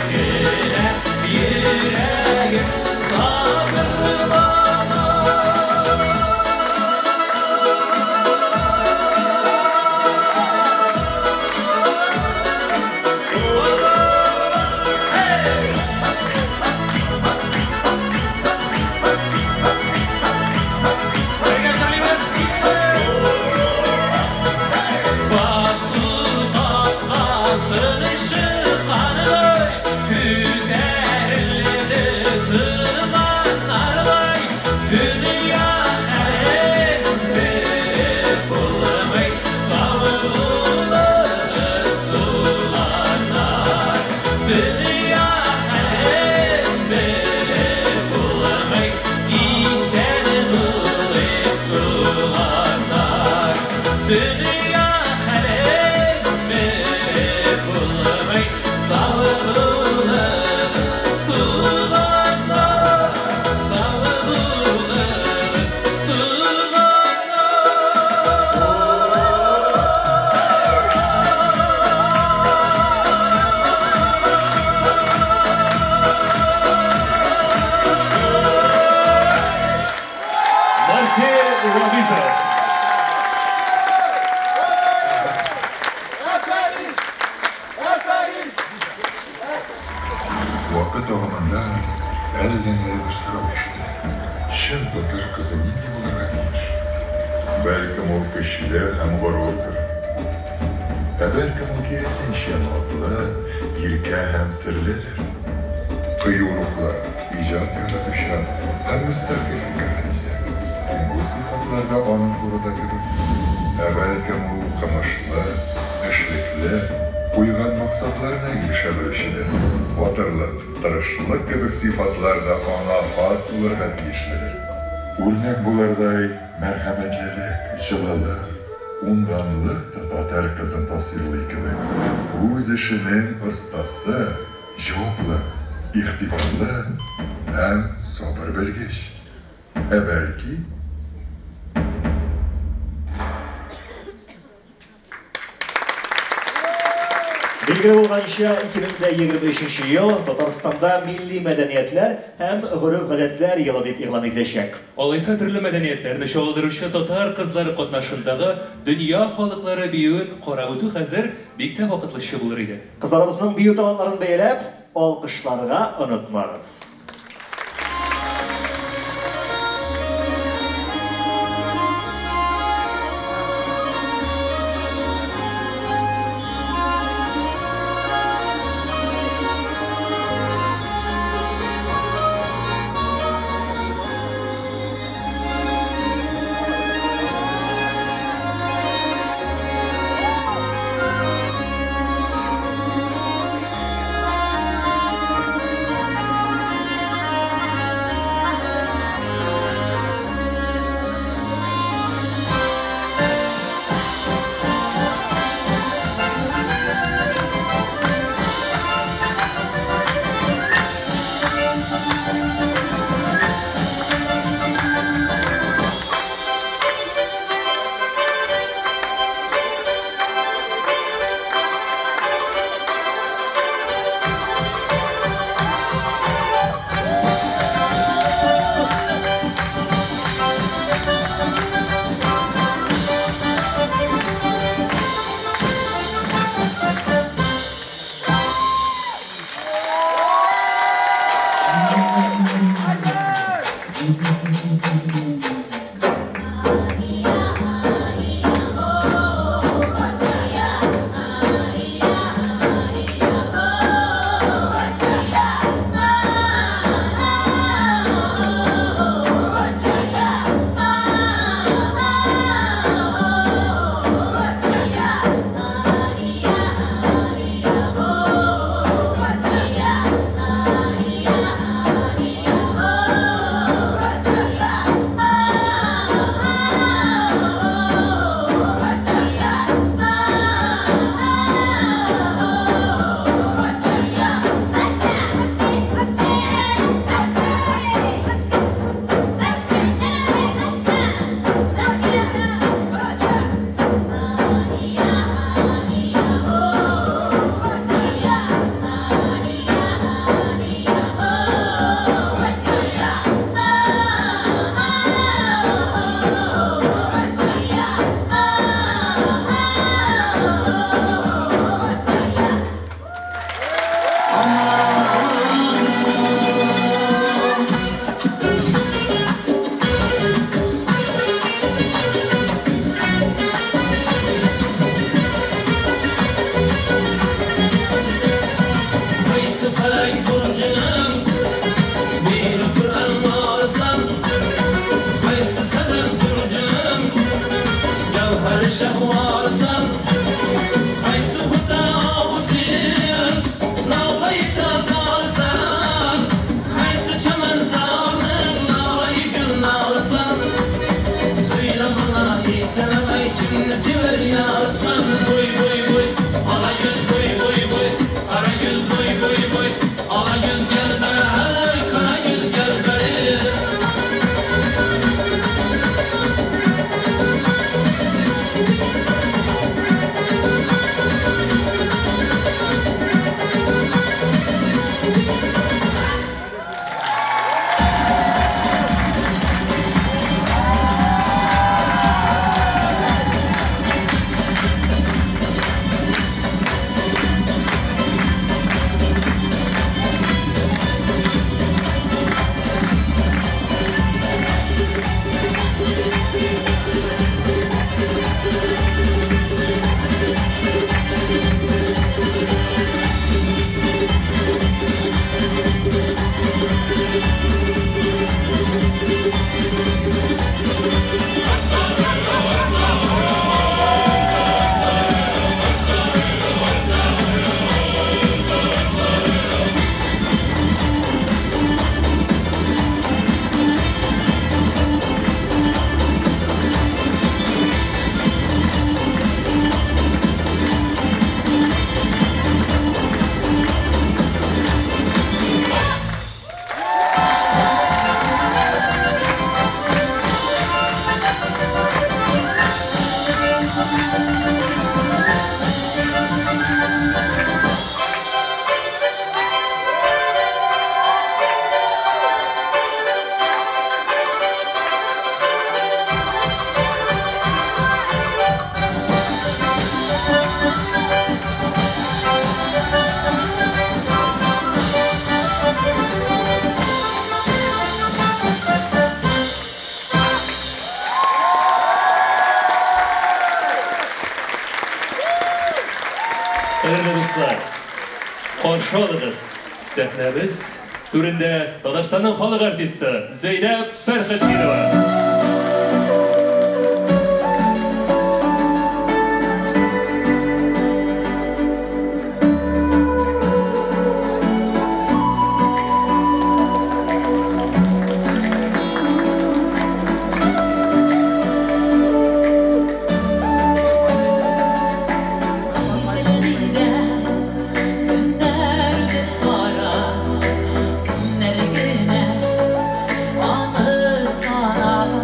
кенә йөрәгем сабырлана. Бергә җырлыйбыз. Басу капкасын чыккандай, күтәрелде томаннардай, дөнья хәлен белеп булмый, сау булыгыз, туганнар. Дөнья хәлен белеп булмый, исән булыгыз, туганнар. Дөнья хәлен белеп булмый, сау булыгыз, туганнар. Сау булыгыз, туганнар. Марсель Вагизов. Афәрин! Афәрин! Вакыт агымында әллә ниле бер сорау ишетелә. Чын татар кызы нинди булырга тиеш? Бәлкем ул көчле һәм горурдыр. Ә бәлкем ул киресенчә назлы, иркә һәм серледер. Кыю рухлы, иҗат яратучан һәм мөстәкыйль фикерле дисәң, бу сыйфатлар да аның турыда кебек. Ә бәлкем ул укымышлы, эшлекле, куйган максатларына ирешә белүчедер. Батырлык, тырышлык кебек сыйфатлар да аңа хас булырга тиешледер. Үрнәк булырдай мәрхәмәтлелек, җылылык, уңганлык та татар кызын тасвирлый кебек. Үз эшенең остасы, җаваплы, игътибарлы һәм сабыр белгеч. Ә бәлки, Билгеле булганча, 2023 ел Татарстанда милли мәдәниятләр һәм гореф-гадәтләр елы дип игълан ителәчәк. Алайса төрле мәдәниятләрне чагылдыручы татар кызлары катнашындагы дөнья халыклары биюен карап үтү хәзер бик тә вакытлыча булыр иде. Кызларыбызның бию талантларын бәяләп, алкышларга онытмагыз. Thank Кадерле дуслар, каршы алыгыз. Сәхнәбез түрендә Татарстанның халык артисты Зәйнәб Фәрхетдинова. Көннәр үтеп бара, көннәр генә аны санап.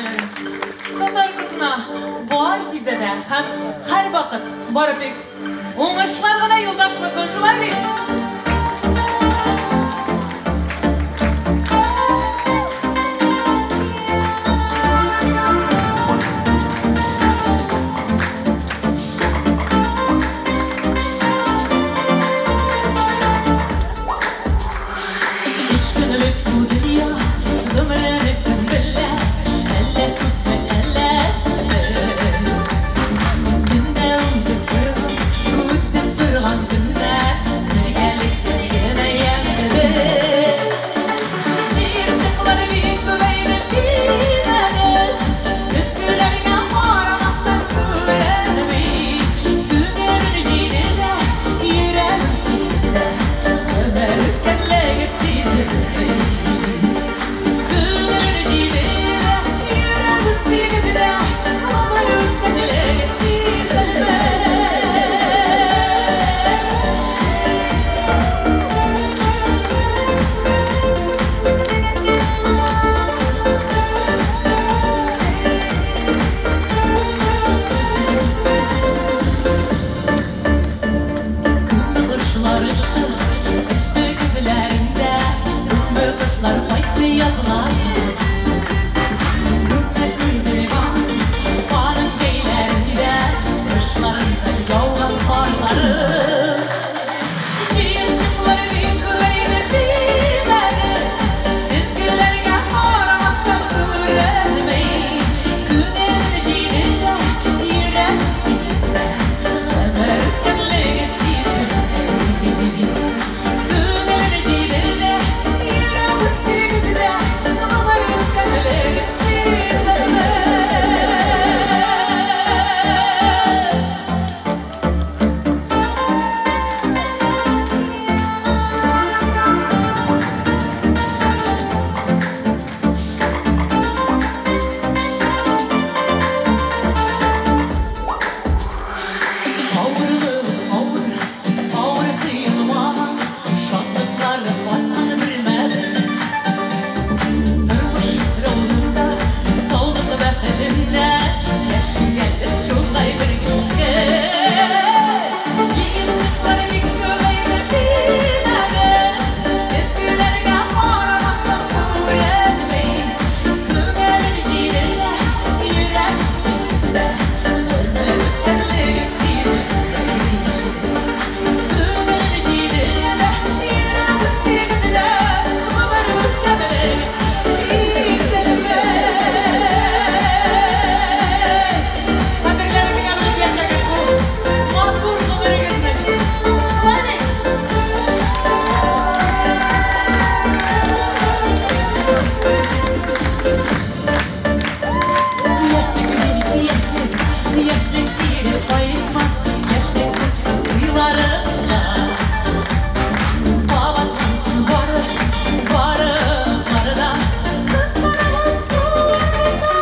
Афәрин. Татар кызына бар җирдә дә һәм һәрвакыт бары тик уңышлар гына юлдаш булсын, шулай бит? Өч көнлек бу дөнья, гомерне кем белә, әллә күпме, әллә әзме. Көн дә үтеп торган, үтеп торган көннәр, бергәлектә генә ямьле. Җыерчыклар бик күбәйде димәгез, көзгеләргә карамасаң күренми. Күңелем җиде дә, йөрәгем сигездә, гомер үткәнлеге сизелми. Күңелем җиде дә, йөрәгем сигездә, гомер үткәнлеге сизелми. Күпме кошлар очты, очты күзләреңдә, күпме кошлар кайтты язлар. Күпме күрдек аның, аның җәйләрендә, кышларында яуган карлары. Җыерчыклар бик күбәйде димәгез, көзгеләргә карамасаң күренми. Күңелем җиде дә, йөрәгем сигездә, гомер үткәнлеге сизелми. Күңелем җиде дә, йөрәгем сигездә, гомер үткәнлеге сизелми. Авырлык авыр, авыр тоелмаган, шатлыклар аткан бер мәл. Тормыш юлында, саулык бәхетендә, яшәгән шулай бер гел. Җыерчыклар бик күбәйде димәгез, көзгеләргә карамасаң күренми. Күңелем җиде дә, йөрәгем сигездә, гомер үткәнлеге сизелми. Күңелем җиде дә, йөрәгем сигездә, гомер үткәнлеге сизелми. Кадерләрен генә белеп яшәгез бу матур гомерегезнең. Шулай бит? Яшьлек бит, яшьлек, яшьлек кире кайтмас, яшьлек тотсын уйларыбызда. Кабатлансын бары, бары, бары да, кызларыбыз суларыбызда.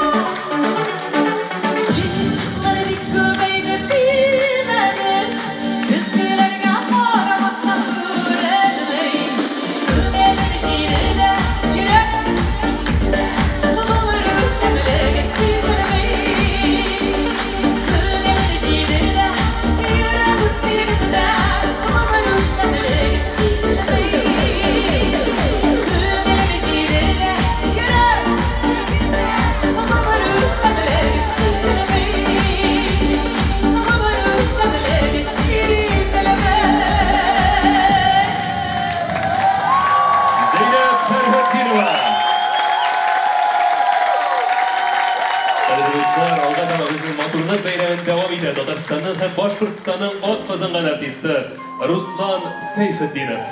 Җыерчыклар бик күбәйде димәгез, көзгеләргә карамасаң күренми. Күңелем җиде дә, йөрәгем сигездә, гомер үткәнлеге сизелми. Күңелем җиде дә, йөрәгем сигездә, гомер үткәнлеге сизелми. Күңелем җиде дә, йөрәгем сигездә, гомер үткәнлеге сизелми. Гомер үткәнлеге сизелми. Зәйнәб Фәрхетдинова. Кадерле дуслар, алга таба безнең матурлык бәйрәмен дәвам итә Татарстанның һәм Башкортстанның атказанган артисты Руслан Сәйфетдинов.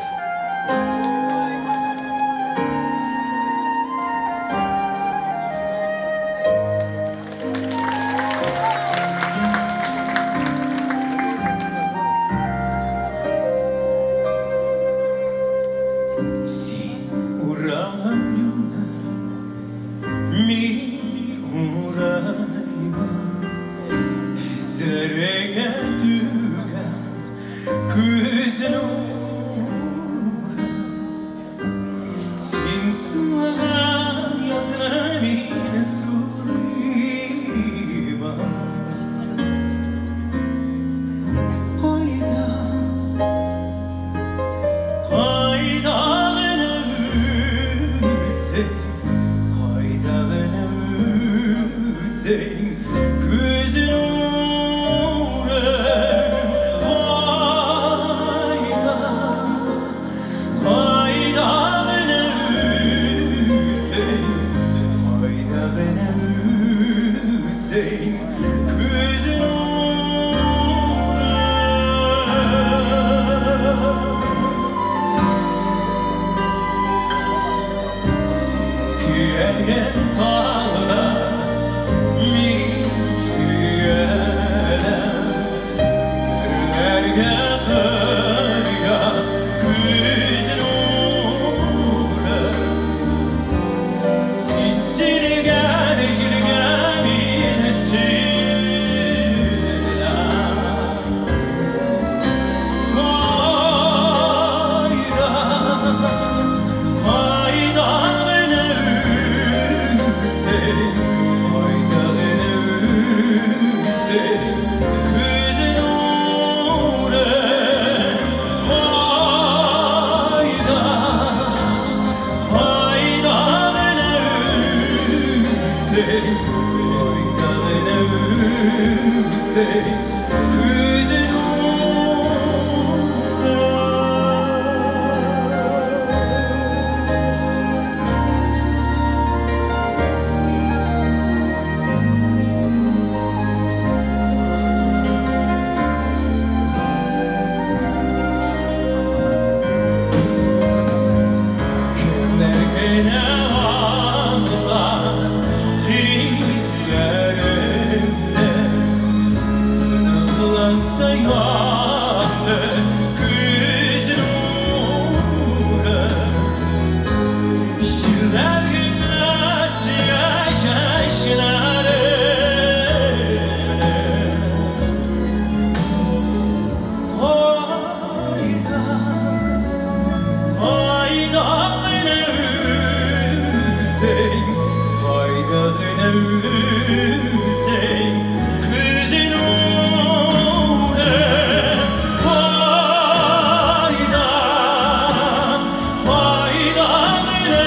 Син ураган юлны мин ураймын, Эзләреңә түгел күз нуры. Син сулаган язны мин сулыйм. Үзең, күз нурың кайда, кайда гына үзең, кайда гына үзең, күз нурың. Син сөйләгән талда мин сөйләм, Берләргә кырга күз нуры. Син сөйләгән җилгә мин сөйләм. Кайда, кайда гына үзең, кайда гына үзең, күз нуры. Кайда, кайда гына үзең, кайда гына үзең, күз нуры. Кемнәр генә аңлар хисләремне, Тыныкланса якты күз нуры. Җилләр генә чәчләремне. Кайда, кайда гына үзең, кайда гына үзең, күз нуры. Кайда, кайда гына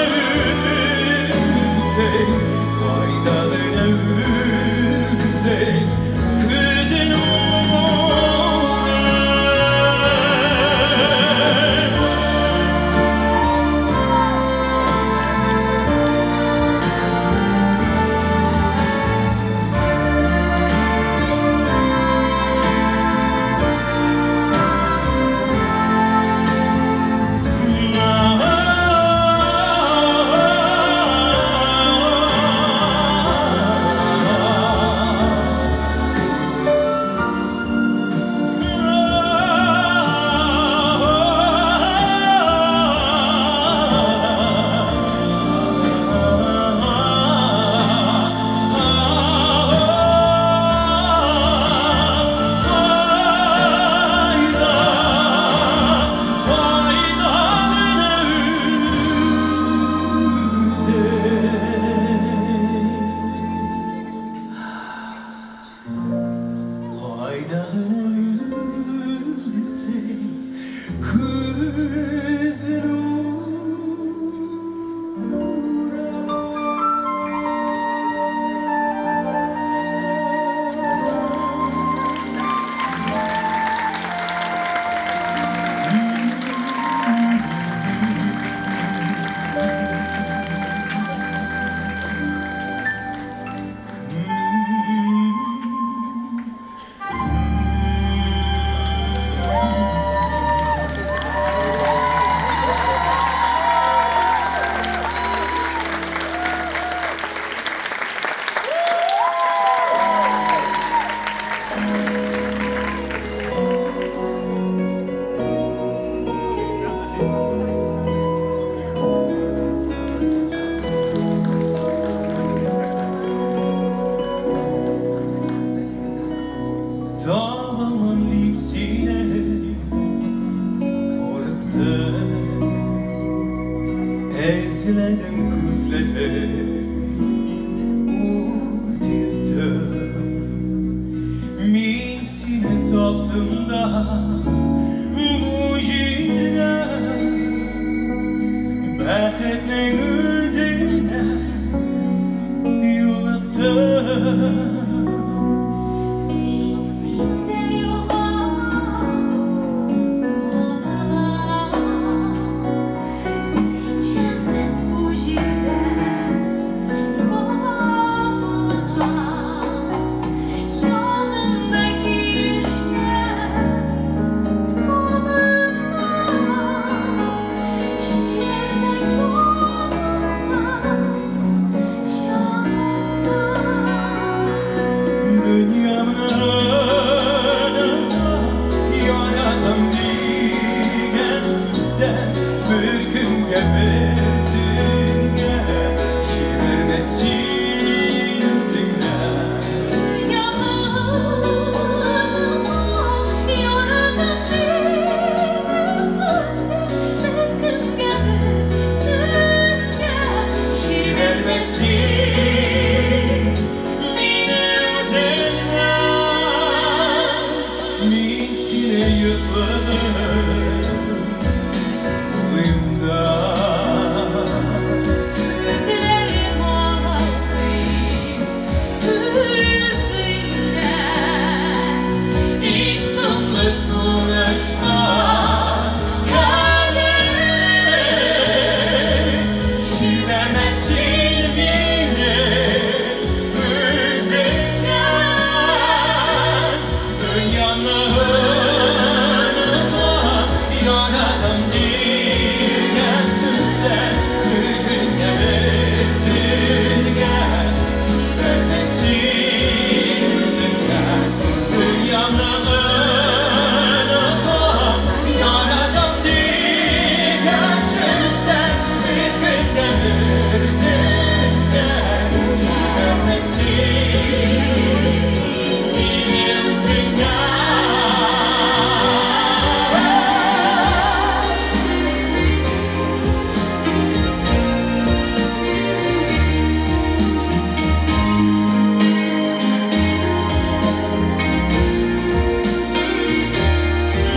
үзең, кайда гына үзең, күз нуры. Кайда гына үзең, күз Табылмам дип сине курыктым, Эзләдем, күзләдем, ут йоттым. Мин сине таптым да бу җирдә, Бәхетнең үзенә юлыктым. Мин синдә югалам, онытылам. Син җәннәт бу җирдә табылган. Янымда килештә сагынам. Җибәрмә янымнан, җанымнан. Дөньямны яратам дигән сүздән бер көнгә, бер төнгә җибәрмә син үзеңнән. Дөньямны онытам, яратам дигән сүздән бер көнгә, бер төнгә Җибәрмә син мине үзеңнән. Мин сине йотлыгып сулыйм да. Күзләрем алалмыйм үзеңнән. Иң соңгы сулышка кадәр җибәрмә син мине үзеңнән. Дөньямны онытам, яратам дигән сүздән бер көнгә, бер төнгә җибәрмә син үзеңнән. Дөньямны онытам, яратам дигән сүздән бер көнгә, бер төнгә җибәрмә син мине үзеңнән.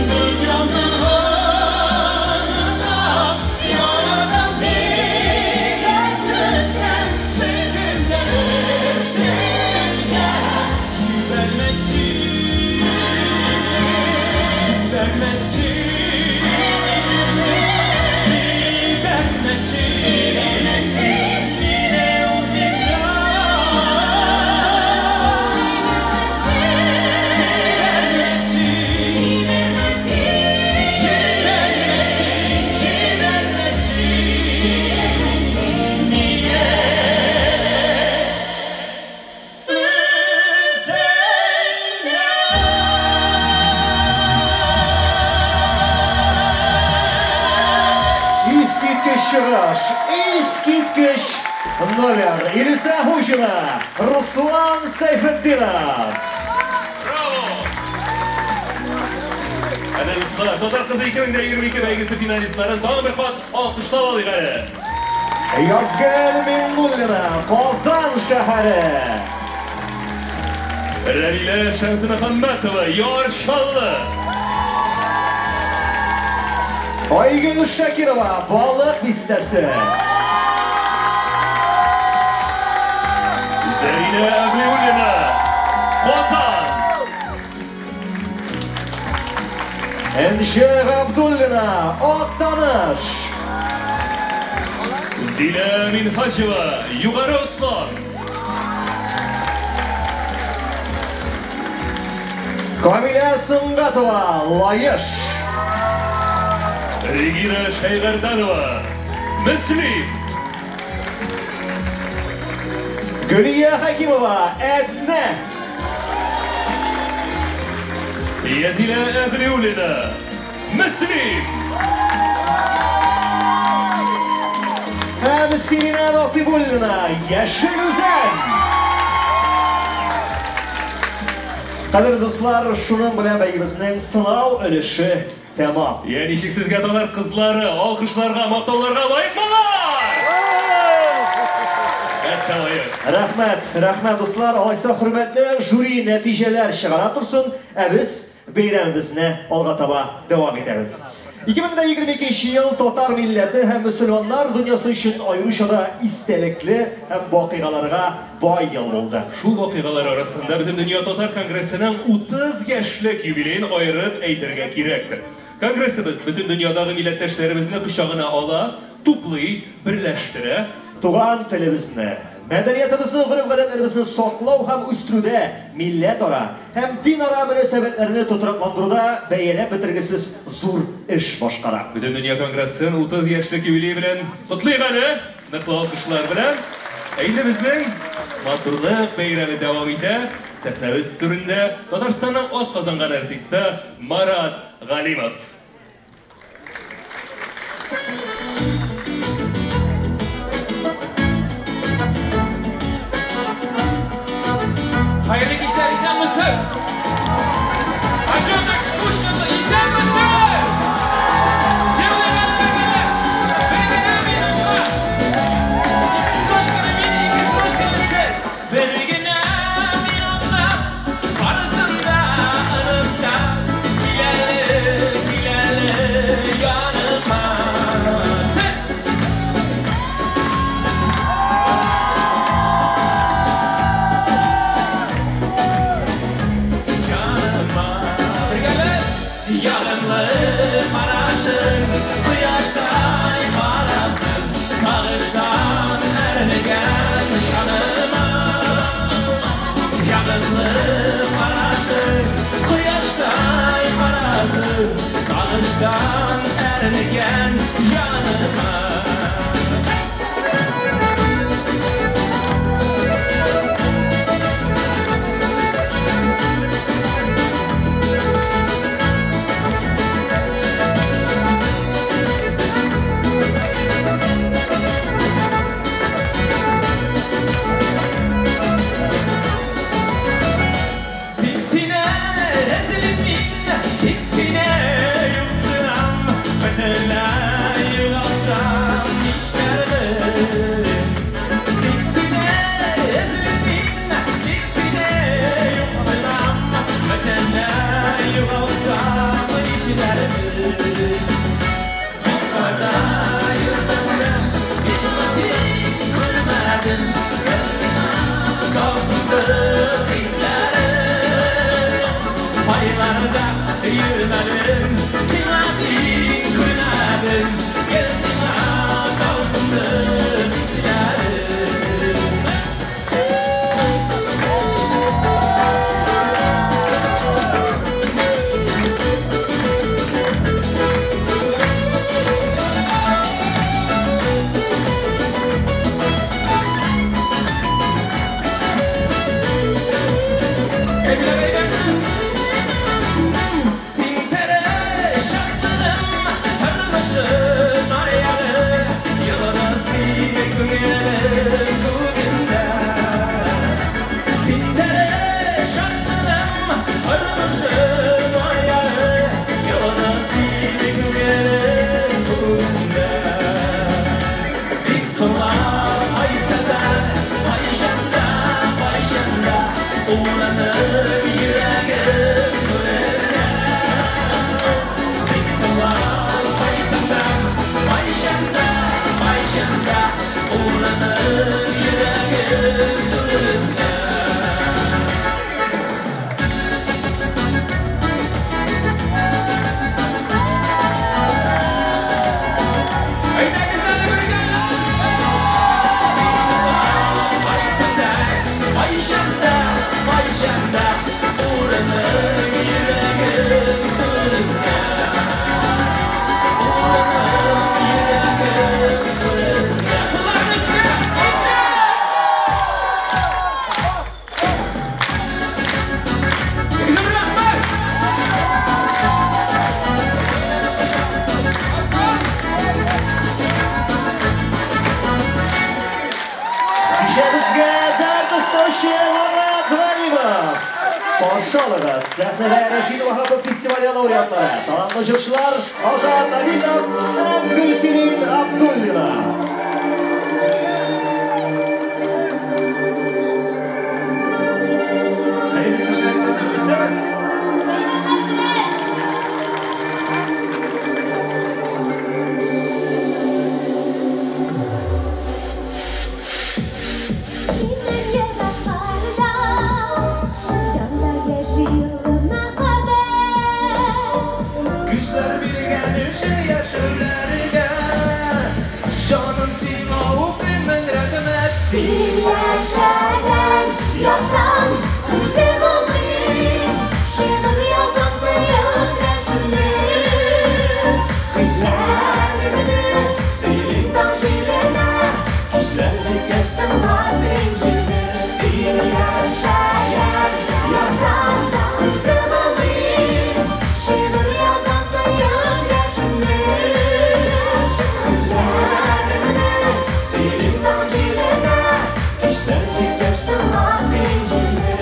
Дөньямны онытам, яратам дигән сүздән бер көнгә, бер төнгә җибәрмә син, җибәрмә син, җибәрмә син мине үзеңнән. Җибәрмә син, Җибәрмә син, җибәрмә син, җибәрмә син җибәрмә син мине үзеңнән. Искиткеч чыгыш, искиткеч номер. Илүсә Хуҗина, Руслан Сәйфетдинов. Браво! Әнә дуслар, Татар кызы 2022 бәйгесе финалистларын тагын бер кат алкышлап алыйк әле. Язгөл Миннуллина, Казан шәһәре. Рәмилә Шәмсемөхәммәтова, Яр Чаллы. Айгөл Шакирова, Балык Бистәсе. Зәринә Әблиуллина, Казан. Энҗе Габдуллина, Актаныш. Зилә Минһаҗева, Югары Ослан. Камилә Сөнгатова, Лаеш. Регина Шәйгәрданова, Мөслим. Гөлия Хәкимова, Әтнә. Язилә Әгълиуллина, Мөслим. Һәм Сиринә Насыйбуллина, Яшел Үзән. Кадерле дуслар, шуның белән бәйгебезнең сынау өлеше тәмам. Я, ничек сезгә татар кызлары, алкышларга, мактауларга лаек алар? Әлбәттә лаек. Рәхмәт, рәхмәт, дуслар. Алайса хөрмәтле жюри нәтиҗәләр чыгара торсын, ә без бәйрәмебезне алга таба дәвам итәбез. 2022 ел татар милләте һәм мөселманнар дөньясы өчен аеруча да истәлекле һәм вакыйгаларга бай ел булды. Шул вакыйгалар арасында Бөтендөнья татар конгрессының 30 яшьлек юбилеен аерып әйтергә кирәктер. Конгрессыбыз бөтен дөньядагы милләттәшләребезне кочагына ала, туплый, берләштерә. Туган телебезне, мәдәниятебезне, гореф-гадәтләребезне саклау һәм үстерүдә милләтара һәм динара мөнәсәбәтләрне тотрыкландыруда бәяләп бетергесез зур эш башкара. Бөтендөнья конгрессын 30 яшьлек юбилее белән котлыйк әле, ныклы алкышлар белән. Ә инде безнең матурлык бәйрәме дәвам итә. Сәхнәбез түрендә Татарстанның атказанган артисты Марат Галимов. Хәерле кичләр, исәнмесез! А чё так скучно-то? Исәнмесез! Җырлыйк әле бергәләп! Бер генә минутка! Ике строчканы мин, ике строчканы сез! Бер генә минутка! Барысын да онытам! Кил әле, кил әле яныма! Сез! Яныма бергәләп! Ягымлы карашың, кояштай карасын, сагыштан әрнегән җаныма. Ягымлы карашың, кояштай карасын, сагыштан әрнегән җаныма. Тик сине эзлим мин, тик сине юксынам, бөтенләй югалсам нишләрмен? Тик сине эзлим мин, тик сине юксынам, бөтенләй югалсам нишләрмен? Булса да йөрдем, сине тик күрмәдем, кем сиңа капты хисләрем? Айларда йөрмәдем, сиңа тиң күрмәдем, гел сиңа талпынды хисләрем. Син тере шатлыгым, тормышым аягы, йолдыз сине күңелем күгендә. Син тере шатлыгым, тормышым аягы, йолдыз сине күңелем күгендә. Бик соңлап кайтса да, кайчан да, кайчан да, уранып йөрәгем түренә. Бик соңлап кайтсаң да, кайчан да, кайчан да, уранып йөрәгем түренә. Әйдәгез әле бергәләп! Бик соңлап кайтсаң да, кайчан да, кайчан да, урыным йөрәгем түрендә. Урыным йөрәгем түрендә. Кулларны өскә! Зур рәхмәт! Кичәбезгә дәрт өстәүче Марат Галимов. Каршы алыгыз, сәхнәдә Рәшит Ваһапов фестивале лауреатлары, талантлы җырчылар Азат Абитов һәм Гөлсирин Абдуллина. Хәерле кичләр, исәннәрмесез? яшәгән яктан күзем алмый, шигырь язам тоеп яшемне. Хисләремне сөйлим таң җиленә, кичләр җиткәч тыңла син җилне. Син яшәгән яктан күзем алмый, шигырь язам тоеп яшемне. Хисләремне сөйлим таң җиленә, кичләр җиткәч тыңла син җилне.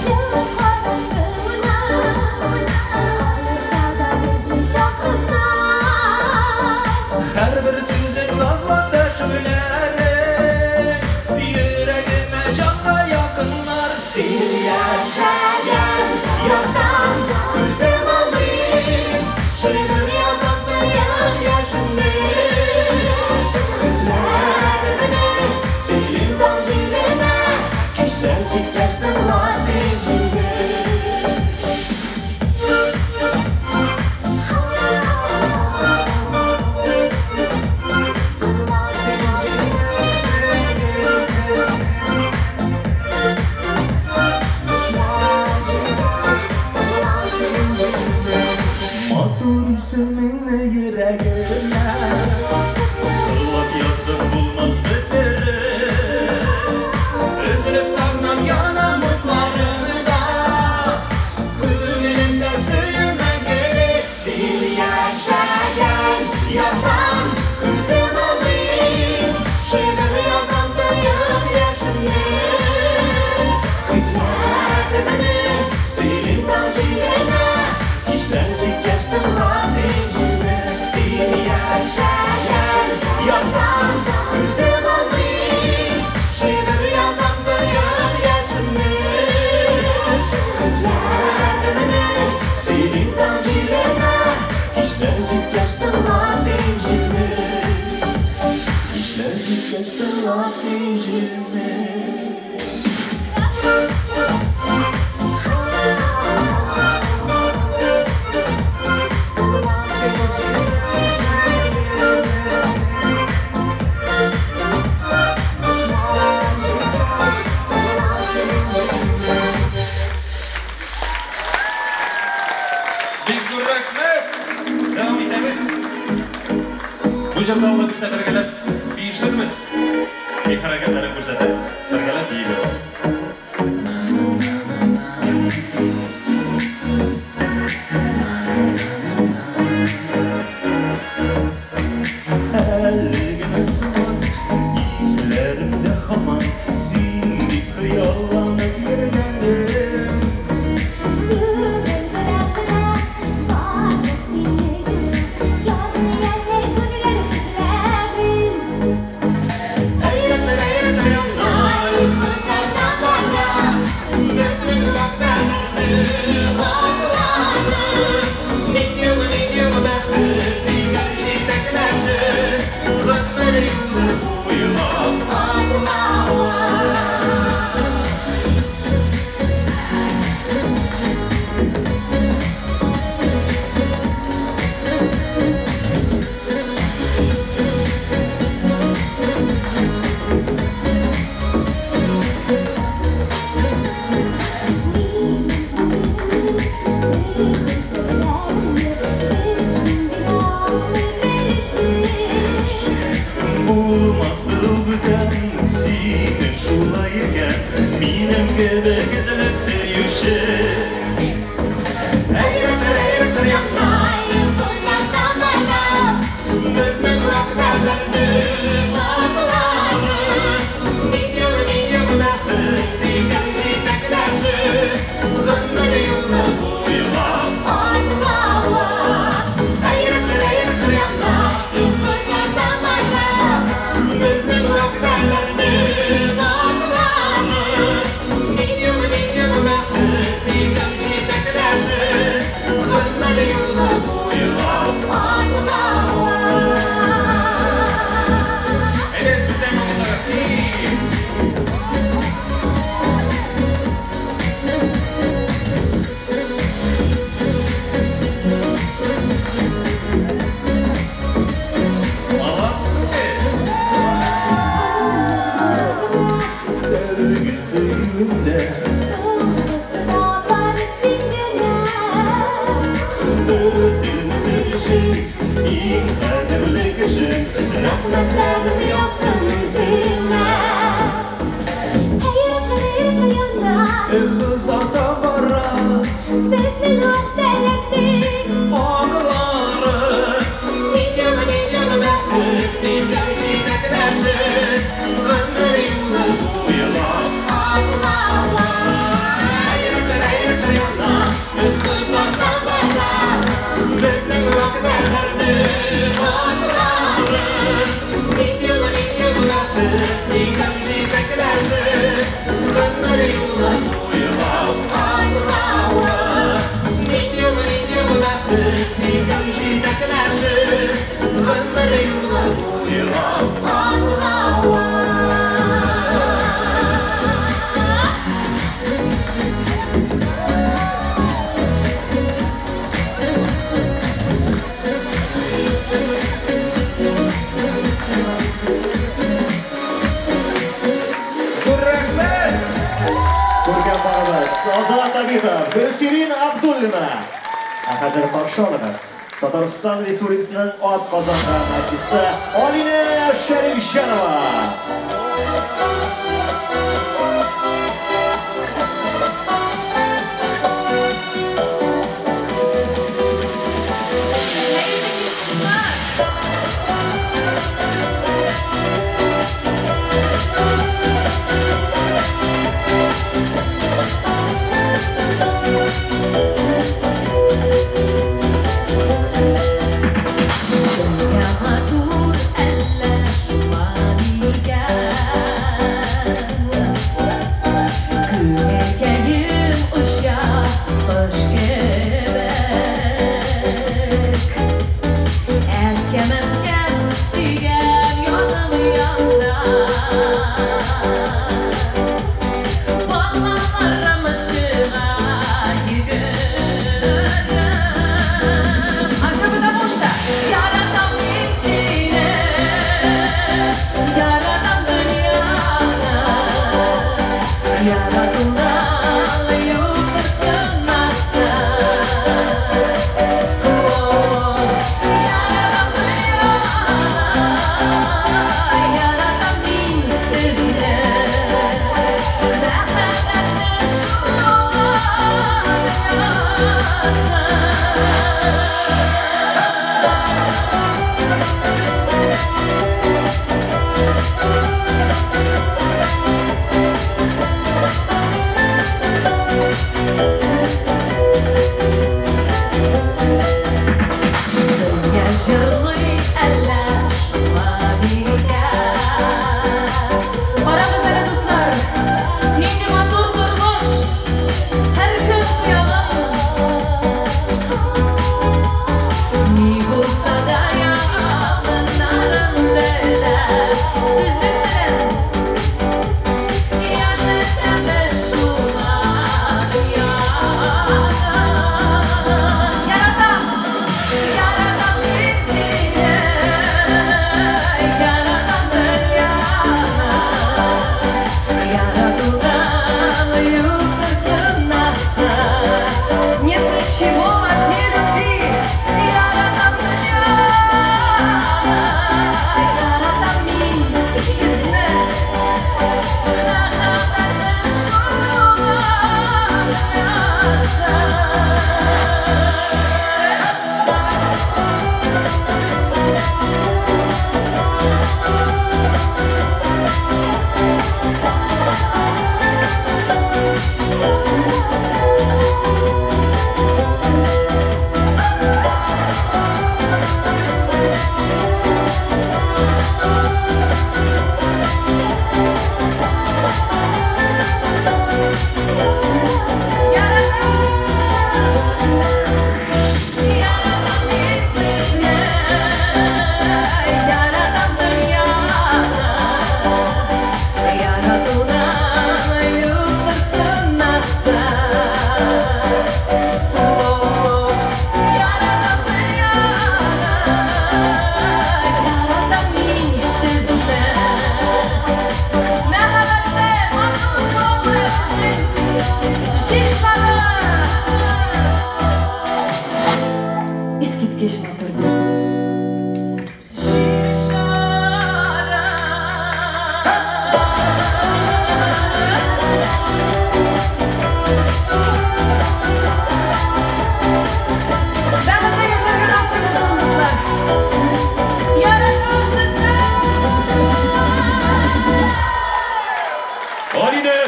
Җылы карашыңа, аерса да безне чакрымнар. Һәрбер сүзең назлап дәшүләрең, йөрәгемә җанга якыннар. Син яшәгән яктан күзем алмый, шигырь язам тоеп яшемне. Хисләремне сөйлим таң җиленә, кичләр җиткәч тыңла син җилне. Матур исемеңне йөрәгемә сылап яздым, булмас бетереп. Өзелеп сагынам, янам утларыңда, күңелемдә сөю мәңгелек. Син яшәгән яктан күзем алмый, шигырь язам тоеп яшемне. Хисләремне сөйлим таң җиленә, кичләр җиткәч тыңла син җилне. Син яшәгән яктан күзем алмый, шигырь язам тоеп яшемне. Хисләремне сөйлим таң җиленә, кичләр җиткәч тыңла син җилне. Кичләр җиткәч тыңла син җилне. Бик зур рәхмәт! Дәвам итәбез. Бу җырда алла бирсә бергәләп биешербез. Бик хәрәкәтләрен күрсәтеп, бергәләп биибез. Әле генә сыман, исләремдә һаман син дип хыялланып йөргәнем. Түгел берәк кенә, бары сине генә ярый әле күргән күзләрем. Әйрәннәр, әйрәннәр, Йөрәгемдә Соңгысы да бары син генә. Бөтен сөешем, иң кадерле кешем. Рәхмәтләрем яусын үзеңә. Әйрәк-әйрәк яна. Эх, озата бара Безнең вәгъдәләрнең аклары. Мин яңа, мин яңа бәхет икәү җитәкләшеп, гомер юлы буйлап атлала. Әйрәк-әйрәк яна, эх, озата бара безнең вәгъдәләрнең аклары. Мин яңа, мин яңа бәхет икәү җитәкләшеп, гомер юлы буйлап атлала. Мин яңа, мин яңа бәхет икәү җитәкләшеп, гомер юлы буйлап атлала. Зур рәхмәт! Күркәм барыбыз Азат Абитов, Гөлсирин Абдуллина. Ә хәзер каршы алыгыз Татарстан Республикасының атказанган артисты Алинә Шәрифҗанова. Дөнья матур, әллә шулай микән?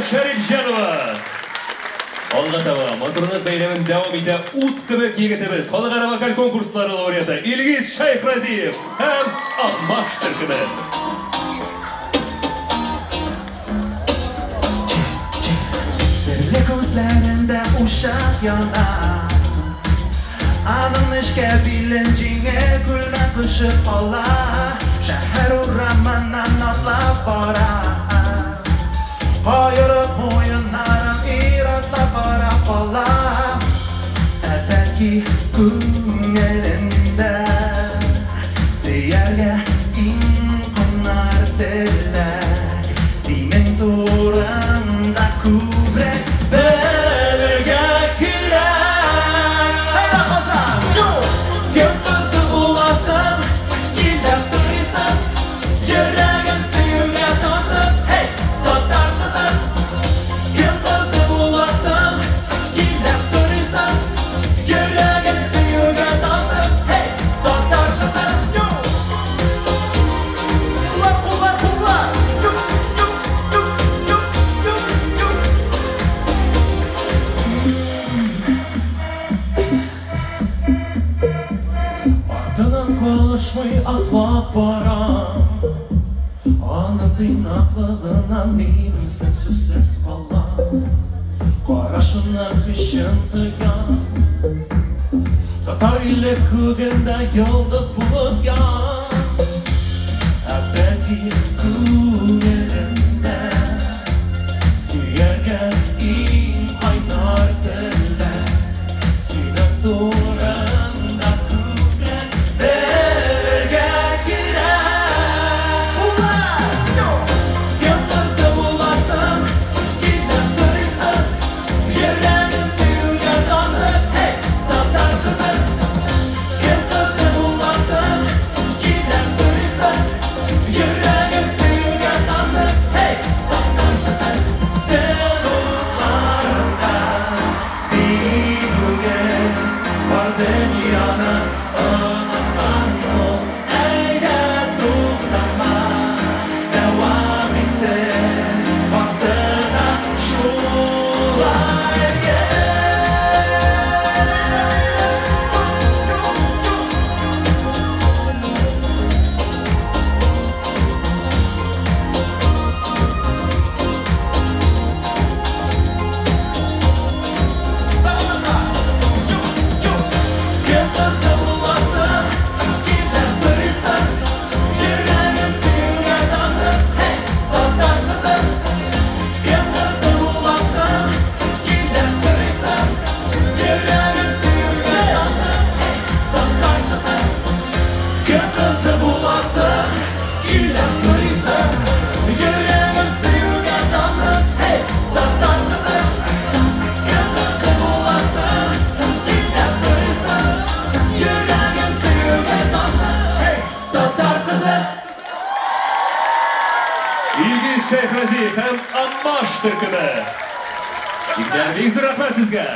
Шәрипҗанова. Алга таба матурлык бәйрәмен дәвам итә ут кебек егетебез, халыкара вокаль конкурслары лауреаты Илгиз Шәйхразиев һәм Акмаш төркеме. Серле күзләрендә учак яна. Аның нечкә билен җиңел күлмәк кочып ала. Шәһәр урамыннан атлап бара. Каерып муеннарын ир-атлар карап кала. Ә бәлки күңелендә сөяргә иң кайнар теләк. Синең турыңда күбрәк белергә кирәк. Әйдә, Казан! Кем кызы буласың, килә сорыйсың, йөрәгем сөюгә тансык. Һей, татар кызы! Кем кызы буласың, килә сорыйсың, йөрәгем сөюгә тансык. Һей, татар кызы! Куллар, куллар, куллар! Артынан калышмый атлап барам. Аның тыйнаклыгыннан мин үзем сүзсез калам. Карашыннан көчен тоям. Татар иле күгендә йолдыз булып ян. Ә бәлки күңелендә сөяргә иң кайнар теләк. Синең турыңда күбрәк белергә кирәк. Кем кызы буласың, килә сорыйсың, йөрәгем сөюгә тансык. Һей, татар кызы! Кем кызы буласың, килә сорыйсың, йөрәгем сөюгә тансык. Һей, татар кызы! Тел утларында мин бүген бар дөньяны оныткан ул. Әйдә, туктама, дәвам итсен, барсы да шулай. Кем кызы буласың, килә сорыйсың, йөрәгем сөюгә тансык. Һей, татар кызы! Кем кызы буласың, килә сорыйсың, йөрәгем сөюгә тансык. Һей, татар кызы! Кем кызы буласың, килә сорыйсың, йөрәгем сөюгә тансык. Һей, татар кызы! Кем кызы буласың, килә сорыйсың, йөрәгем сөюгә тансык. Һей, татар кызы! Илгиз Шәйхразиев һәм Аммаш төркеме. Егетләр, бик зур рәхмәт сезгә.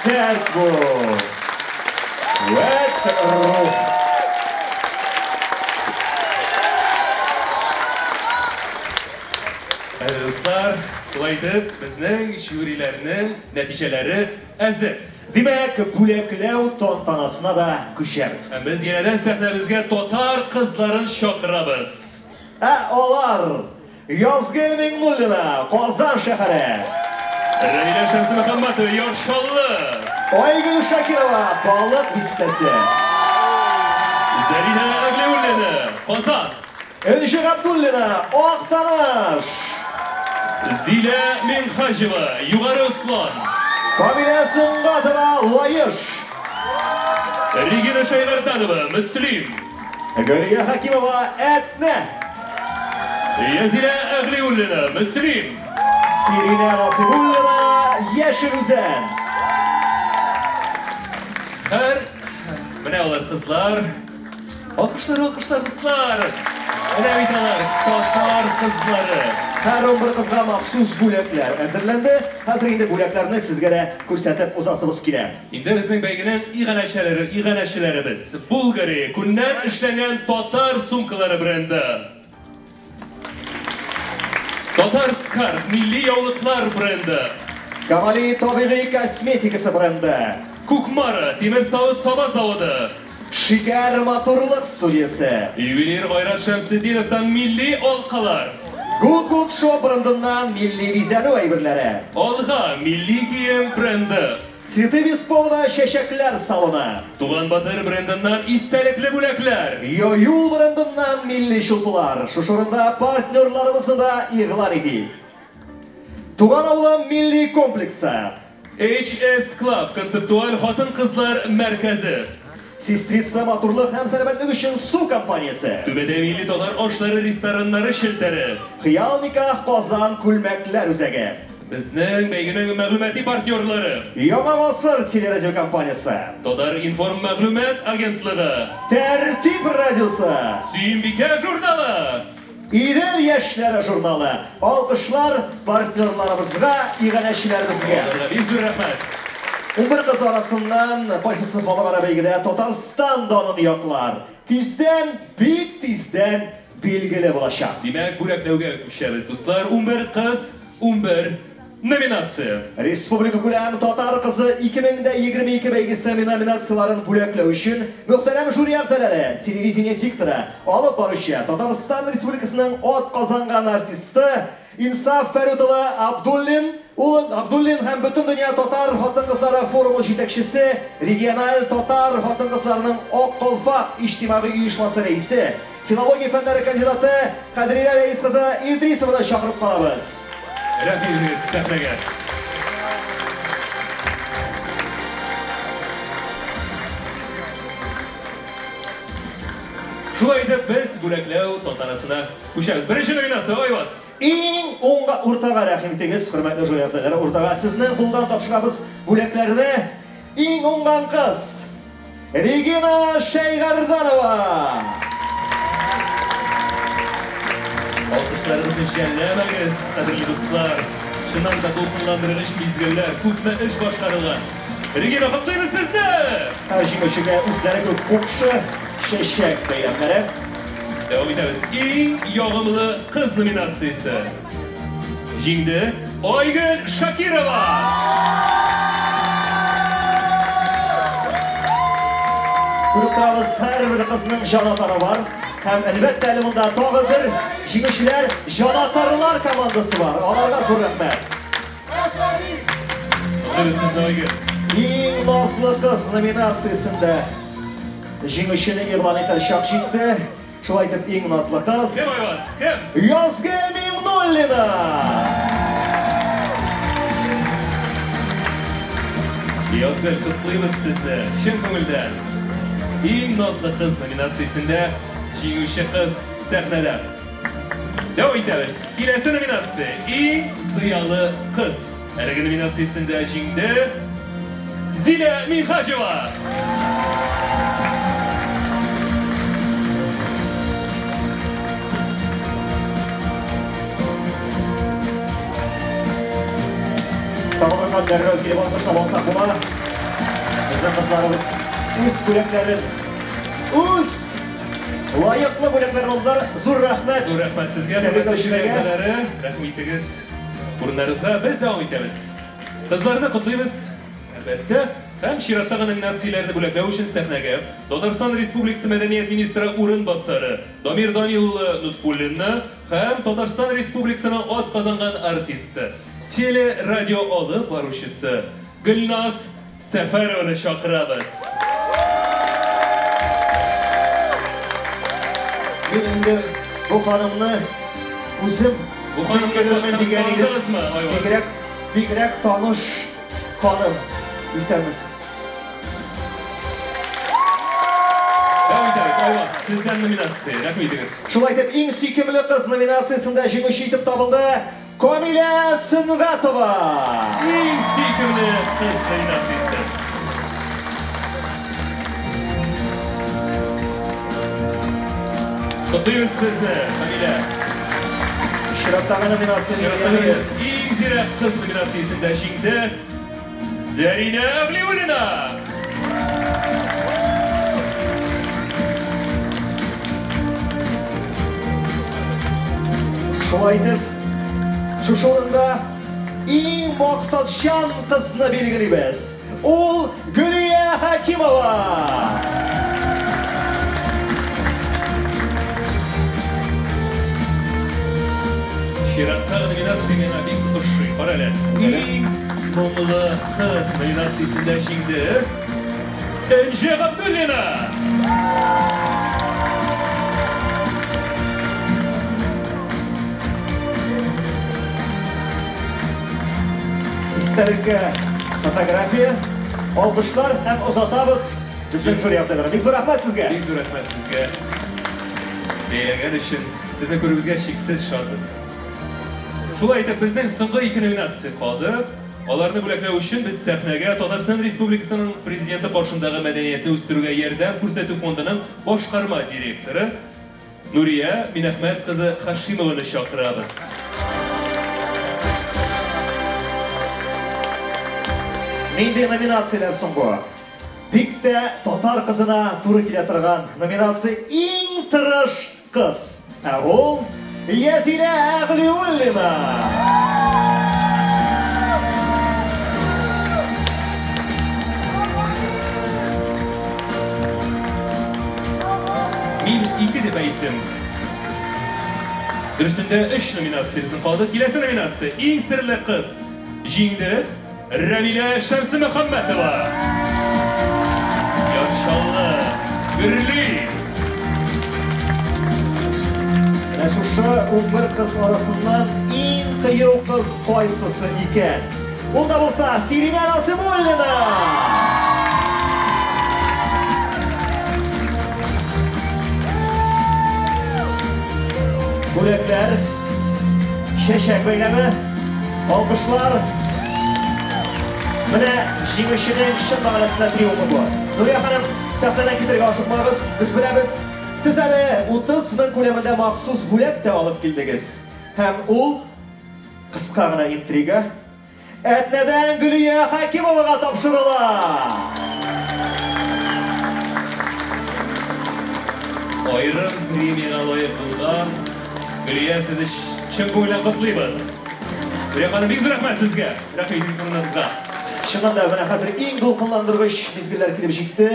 дәрт бу! Вәт рух! Хәер, дуслар, шулай итеп, безнең жюриләрнең нәтиҗәләре әзер. Димәк, бүләкләү тантанасына да күчәбез. Һәм без янәдән сәхнәбезгә татар кызларын чакырабыз. Ә алар Язгөл Миңнуллина, Казан шәһәре. Рәмилә Шәмсемөхәммәтова, Яр Чаллы. Айгөл Шакирова, Балык Бистәсе. Зәринә Әглиуллина, Казан. Энҗе Габдуллина, Актаныш. Зилә Минһаҗева, Югары Ослан. Камилә Сөнгатова, Лаеш. Регина Шәймәрданова, Мөслим. Гөлия Хәкимова, Әтнә. Язилә Әглиуллина, Мөслим. Сиринә Насыйбуллина, Яшел Үзән. Һәр менә алар кызлар. Алкышлар, алкышлар, дуслар. Менә бит алар, татар кызлары. Һәр 11 кызга махсус бүләкләр әзерләнде. Хәзер инде бүләкләрне сезгә дә күрсәтеп узасыбыз килә. Инде безнең бәйгенең иганәчәләре, иганәчеләребез. Булгари, күннән эшләнгән татар сумкалары бренды. Татар Скарф, милли яулыклар бренды. Камали табигый косметикасы бренды. Кукмара, тимер савыт-саба заводы. Шикәр матурлык студиясе. Ювелир Айрат Шәмсетдиновтан милли алкалар. Good Good Shop брендыннан милли бизәнү әйберләре. Алга, милли кием бренды. Цветы без повода чәчәкләр салоны. Туган Батыр брендыннан истәлекле бүләкләр. Йоюл брендыннан милли чулпылар. Шушы урында партнерларыбызны да игълан итик. Туган авылым милли комплексы. HS Club концептуаль хатын-кызлар мәркәзе. Сестрица матурлык һәм сәламәтлек өчен су компаниясе. Түбәтәй милли татар ашлары рестораннары челтәре. Хыял никах Казан күлмәкләр үзәге. Безнең бәйгенең мәгълүмати партнерлары. Яңа гасыр телерадиокомпаниясе. Татар информ мәгълүмат агентлыгы. Тәртип радиосы. Сөембикә журналы. Идел яшьләре журналы. Алкышлар партнерларыбызга, иганәчеләребезгә. Аларга бик зур рәхмәт. 11 кыз арасыннан кайсысы халыкара бәйгедә Татарстан данын яклар? Тиздән, бик тиздән билгеле булачак. Димәк, бүләкләүгә күчәбез, дуслар. 11 кыз, 11 номинация. Республика күләм Татар кызы 2022 бәйгесе номинацияләрен бүләкләү өчен мөхтәрәм жюри әгъзалары, телевидение дикторы, алып баручы, Татарстан Республикасының атказанган артисты Инсаф Фәрит улы Абдуллин, улы Абдуллин һәм Бөтендөнья татар хатын-кызлары форумы җитәкчесе, региональ татар хатын-кызларының Ак калфак иҗтимагый оешмасы рәисе, филология фәннәре кандидаты Кадрия Рәис кызы Идрисованы чакырып калабыз. Рәхим итегез сәхнәгә. Шулай итеп, без бүләкләү тантанасына күчәбез. Беренче номинация, Айваз. Иң уңга, уртага рәхим итегез, хөрмәтле жюри әгъзалары, уртага сезнең кулдан тапшырабыз бүләкләрне. Иң уңган кыз Регина Шәйгәрданова. Алкышларыгызны жәлләмәгез, кадерле дуслар. Чыннан да дулкынландыргыч мизгелләр, күпме эш башкарылган. Регина, котлыйбыз сезне! Һәр җиңүчегә үзләре күп купшы чәчәк бәйләмнәре. Дәвам итәбез. Иң ягымлы кыз номинациясе. Җиңде Айгөл Шакирова! Күреп торабыз, һәрбер кызның җанатары бар. Һәм әлбәттә әле монда тагы бер җиңүчеләр җанатарлар командасы бар. Аларга зур рәхмәт. Котлыйбыз сезне, Айгөл. Иң назлы кыз номинациясендә җиңүчене игълан итәр чак җитте. Шулай итеп, иң назлы кыз Кем, Айваз? Кем? Язгөл Миңнуллина! Язгөл, котлыйбыз сезне чын күңелдән. Иң назлы кыз номинациясендә җиңүче кыз сәхнәдә. Дәвам итәбез. Киләсе номинация Иң зыялы кыз. Әлеге номинациясендә җиңде Зилә Минһаҗева. Тагы бер кат дәррәү килеп алкышлап алсак була. Безнең кызларыбыз үз бүләкләрен, үз лаеклы бүләкләрен алдылар. Зур рәхмәт. Зур рәхмәт сезгә, хөрмәтле жюри әгъзалары. Рәхим итегез урыннарыгызга. Без дәвам итәбез. Кызларны котлыйбыз, әлбәттә. Һәм чираттагы номинацияләрне бүләкләү өчен сәхнәгә Татарстан Республикасы мәдәният министры урынбасары Дамир Данил улы Нотфуллинны һәм Татарстан Республикасының атказанган артисты, теле-радио алып баручысы Гөлназ Сәфәрованы чакырабыз. Мин инде бу ханымны үзем белгерермен дигән идем. Бигрәк, бигрәк таныш ханым. Исәнмесез. Дәвам итәбез. Айваз, сездән номинация. Рәхим итегез. Шулай итеп, иң сөйкемле кыз номинациясендә җиңүче итеп табылды Камилә Сөнгатова! Иң сөйкемле кыз номинациясе. Котлыйбыз сезне, Камилә. Чираттагы номинация Чираттагы иң зирәк кыз номинациясендә җиңде Зәринә Әгълиуллина. Шулай итеп, шушы урында иң максатчан кызны билгелибез. Ул Гөлия Хәкимова. Чираттагы номинация миңа бик ошый. Кара әле. Иң моңлы кыз номинациясендә җиңде Энҗе Габдуллина. Истәлеккә фотография, алкышлар һәм озатабыз безнең жюри әгъзалары. Бик зур рәхмәт сезгә. Бик зур рәхмәт сезгә. Бәяләгән өчен. Сезне күрүебезгә чиксез шатбыз. Шулай итеп, безнең соңгы ике номинация калды. Аларны бүләкләү өчен без сәхнәгә Татарстан Республикасының Президенты каршындагы мәдәниятне үстерүгә ярдәм күрсәтү фондының башкарма директоры Нурия Минәхмәт кызы Хашимованы чакырабыз. Нинди номинацияләр соң бу? Бик тә татар кызына туры килә торган номинация Иң тырыш кыз. Ә ул Язилә Әгълиуллина. Мин ике дип әйттем. Дөресендә өч номинация безнең калды. Киләсе номинация Иң серле кыз җиңде Рәмилә Шәмсемөхәммәтова. Яр Чаллы гөрли. Менә шушы 11 кыз арасыннан иң кыю кыз кайсысы икән? Ул да булса Сиринә Насыйбуллина! Бүләкләр, чәчәк бәйләме, алкышлар. Менә җиңүченең чын мәгънәсендә триумфы бу. Нурия ханым, сәхнәдән китәргә ашыкмагыз, без беләбез, сез әле 30 мең күләмендә махсус бүләк тә алып килдегез. Һәм ул кыска гына интрига Әтнәдән Гөлия Хәкимовага тапшырыла. Аерым премиягә лаек булган Гөлия, сезне чын күңелдән котлыйбыз. Гөлия ханым, бик зур рәхмәт сезгә. Рәхмәт телефоннарыгызга. Чыннан да, менә хәзер иң дулкынландыргыч мизгелләр килеп җитте.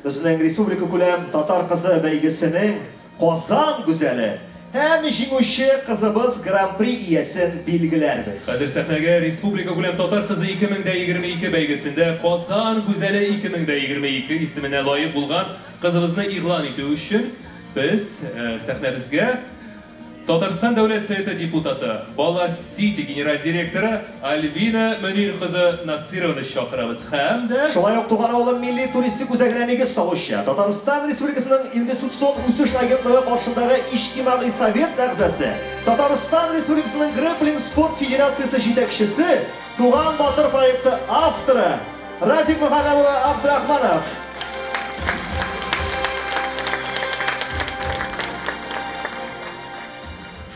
Безнең республика күләм Татар кызы бәйгесенең Казан гүзәле һәм җиңүче кызыбыз Гран-при иясен билгеләрбез. Хәзер сәхнәгә республика күләм Татар кызы 2022 бәйгесендә Казан гүзәле 2022 исеменә лаек булган кызыбызны игълан итү өчен без сәхнәбезгә Татарстан Дәүләт Советы депутаты, Бала-Сити генераль директоры Альбина Мөнир кызы Насырованы чакырабыз һәм дә. Шулай ук Туган авылым милли туристик үзәгенә нигез салучы, Татарстан Республикасының Инвестицион үсеш агентлыгы каршындагы Иҗтимагый совет әгъзасы, Татарстан Республикасының Грэпплинг спорт федерациясе җитәкчесе, Туган батыр проекты авторы Радик Мөхәррәм улы Абдрахманов.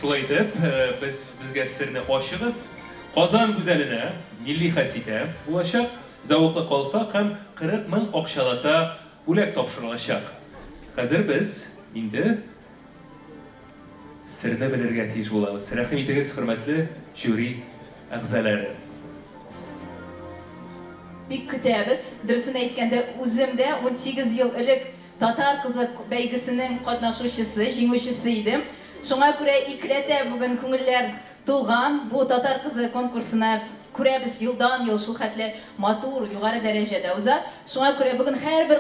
Шулай итеп, без безгә серне ачыгыз. Казан гүзәленә милли хәситә булачак. зәвыклы калфак һәм 40 мең акчалата бүләк тапшырылачак. Хәзер без инде серне белергә тиеш булабыз. Рәхим итегез, хөрмәтле жюри әгъзалары. Бик көтәбез. Дөресен әйткәндә, үзем дә 18 ел элек Татар кызы бәйгесенең катнашучысы, җиңүчесе идем. Шуңа күрә икеләтә бүген күңелләр тулган. Бу Татар кызы конкурсына күрәбез елдан-ел шул хәтле матур, югары дәрәҗәдә уза. Шуңа күрә бүген һәрбер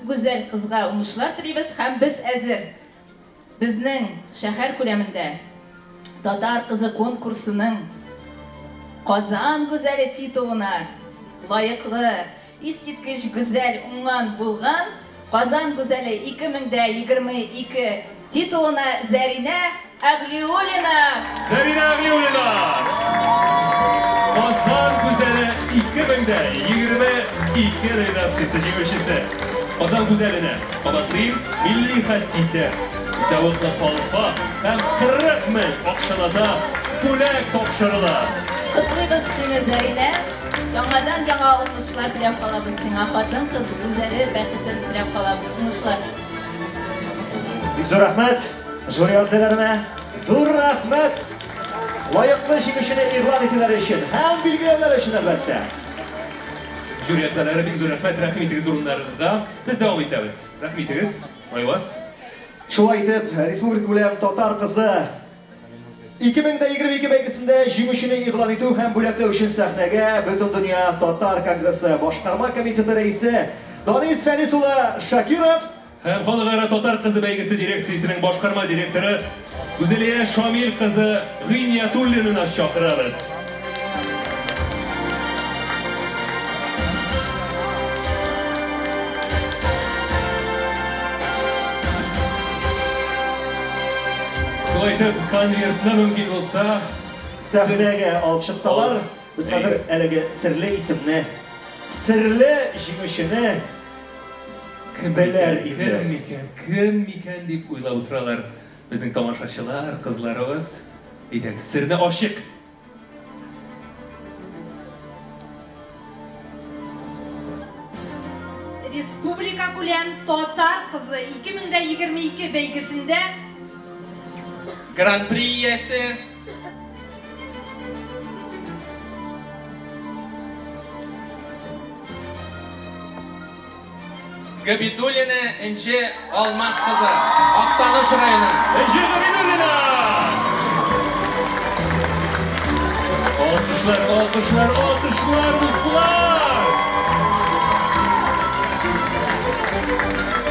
гүзәл кызга уңышлар телибез һәм без әзер. Безнең шәһәр күләмендә Татар кызы конкурсының Казан гүзәле титулына лаеклы, искиткеч гүзәл, уңган, булган Казан гүзәле 2022 титулына Зәринә Әгълиуллина! Зәринә Әгълиуллина! Казан гүзәле 2022 номинациясе җиңүчесе. Казан гүзәленә, кабатлыйм, милли хаситә, зәвыклы калфак һәм 40 мең акчалата бүләк тапшырыла. Котлыйбыз сине, Зәринә! Яңадан-яңа уңышлар теләп калабыз сиңа, хатын-кыз гүзәле бәхетен теләп калабыз. Уңышлар! Бик зур рәхмәт жюри әгъзаларына. Зур рәхмәт лаеклы җиңүчене игълан итүләре өчен һәм билгеләүләре өчен, әлбәттә. Жюри әгъзалары, бик зур рәхмәт, рәхим итегез урыннарыгызга. Без дәвам итәбез. Рәхим итегез, Айваз. Шулай итеп, республикакүләм Татар кызы 2022 бәйгесендә җиңүчене игълан итү һәм бүләкләү өчен сәхнәгә Бөтендөнья татар конгрессы башкарма комитеты рәисе Данис Фәнис улы Шакиров һәм Халыкара Татар кызы бәйгесе дирекциясенең башкарма директоры Гүзәлия Шамил кызы Гыйниятуллинаны чакырабыз. Шулай итеп, конвертны мөмкин булса сәхнәгә алып чыксалар, без хәзер әлеге серле исемне, серле җиңүчене белер идек. Кем микән, кем микән дип уйлап утыралар безнең тамашачылар, кызларыбыз. Әйдәгез, серне ачыйк. Республикакүләм Татар кызы 2022 бәйгесендә Гран-при иясе Габидуллина Энҗе Алмаз кызы, Актаныш районы. Энҗе Габидуллина! Алкышлар, алкышлар, алкышлар, дуслар!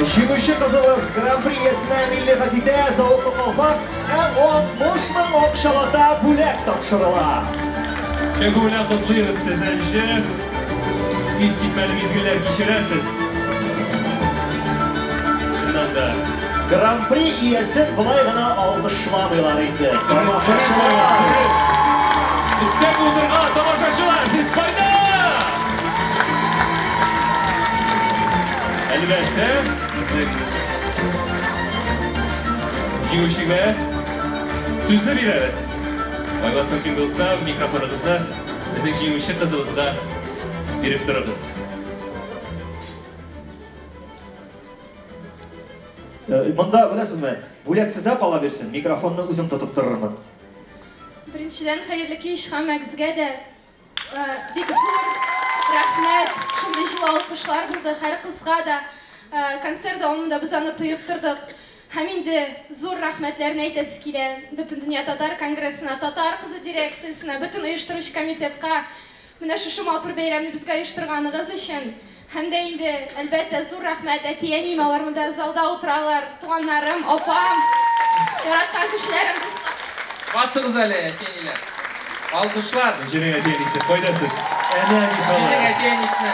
Җиңүче кызыбыз Гран-при иясенә милли гәзитә, зәвыклы калфак һәм 60 мең акчалата бүләк тапшырыла. Чын күңелдән котлыйбыз сезне, Энҗе. Искитмәле мизгелләр кичерәсез. Чыннан да. Гран-при иясен болай гына алкышламыйлар инде. Тамашачылар. Өскә утырган тамашачылар, сез кайда? Әлбәттә, безнең җиңүчегә сүзне бирәбез. Айваз, мөмкин булса, микрофоныгызны безнең җиңүче кызыбызга биреп торыгыз. Монда, беләсезме, бүләк сездә кала бирсен, микрофонны үзем тотып торырмын. Беренчедән, хәерле кич һәммәгезгә дә. Бик зур рәхмәт, шундый җылы алкышлар булды һәр кызга да. Концерт дәвамында без аны тоеп тордык. Һәм инде зур рәхмәтләрне әйтәсе килә Бөтендөнья татар конгрессына, Татар кызы дирекциясенә, бөтен оештыручы комитетка. Менә шушы матур бәйрәмне безгә оештырганыгыз өчен. Һәм дә инде, әлбәттә, зур рәхмәт әти-әниемә, алар монда залда утыралар, туганнарым, апам, яраткан кешеләрем, дуслар. Басыгыз әле, әти-әниләр. Алкышлар. Җенең әти-әнисе, кайда сез? Әнә Михаил. Җенең әти-әнисенә.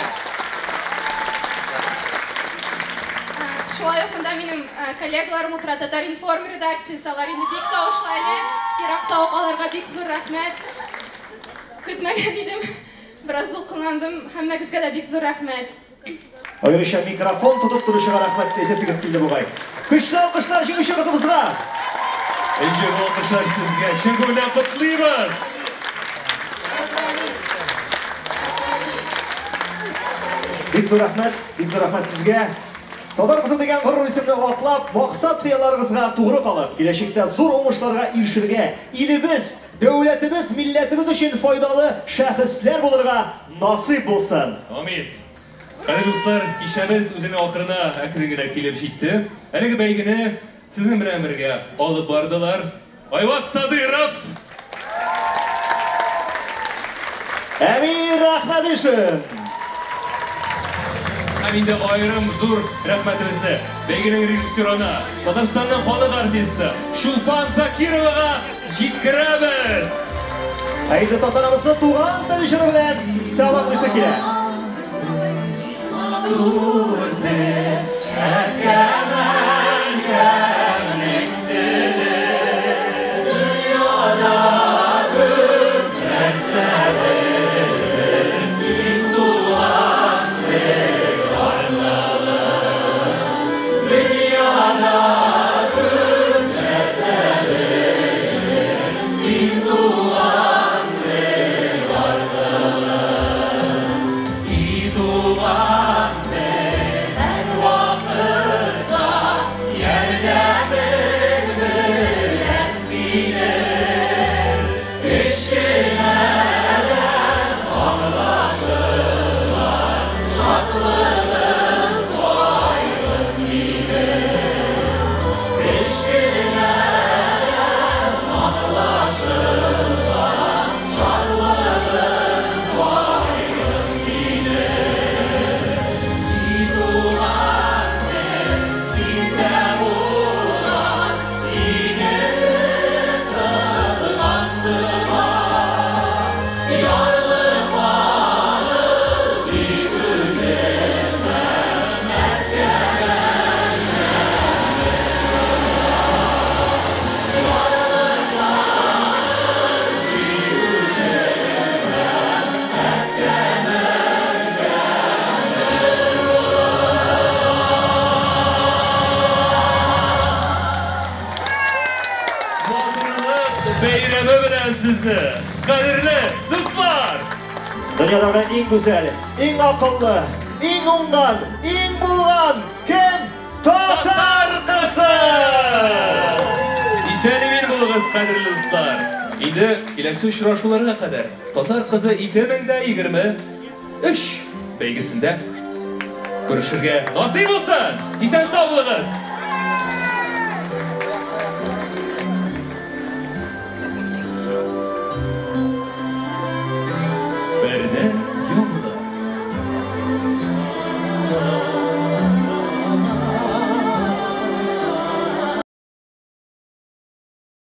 Шулай ук монда минем коллегаларым утыра, Татар-информ редакциясе, алар инде бик тавышлы әле. Еракта ук аларга бик зур рәхмәт. Көтмәгән идем, бераз дулкынландым. Һәммәгезгә дә бик зур рәхмәт. Аеруча микрофон тотып торучыга рәхмәт әйтәсегез килде бугай. Көчле алкышлар җиңүче кызыбызга! Энҗе, бу алкышлар сезгә. Чын күңелдән котлыйбыз! Бик зур рәхмәт, бик зур рәхмәт сезгә. Татар кызы дигән горур исемне аклап, максат хыялларыгызга тугры калып, киләчәктә зур уңышларга ирешергә, илебез, дәүләтебез, милләтебез өчен файдалы шәхесләр булырга насыйп булсын. Амин. Кадерле дуслар, кичәбез үзенең ахырына әкрен генә килеп җитте. Әлеге бәйгене сезнең белән бергә алып бардылар Айваз Садыров, Әмир Әхмәдишин. Һәм инде аерым зур рәхмәтебезне бәйгенең режиссерына, Татарстанның халык артисты Чулпан Закировага җиткерәбез. Ә инде татарыбызны туган тел җыры белән тәмамлыйсы килә. Матур тел, әткәм-әнкәмнең теле, дөньяда күп нәрсә белдем син туган тел аркылы. Дөньяда күп нәрсә белдем син туган тел аркылы. И туган тел, һәрвакытта ярдәмең белән синең кечкенәдән аңлашыла шатлыгым, кайгым минем. Кечкенәдән аңлашыла шатлыгым, кайгым минем. И туган тел, синдә булган игелек кылган дога. Ярлыкагыз дип үземнең әткәм-әнкәм. Ярлыкагыз дип үземнең әткәм-әнкәм. Матурлык бәйрәме белән сезне, кадерле дуслар! Дөньядагы иң гүзәл, иң акыллы, иң уңган, иң булган кем? Татар кызы! Исән-имин булыгыз, кадерле дуслар! Инде киләсе очрашуларга кадәр Татар кызы 2023 бәйгесендә күрешергә насыйп булсын! Исән-сау булыгыз!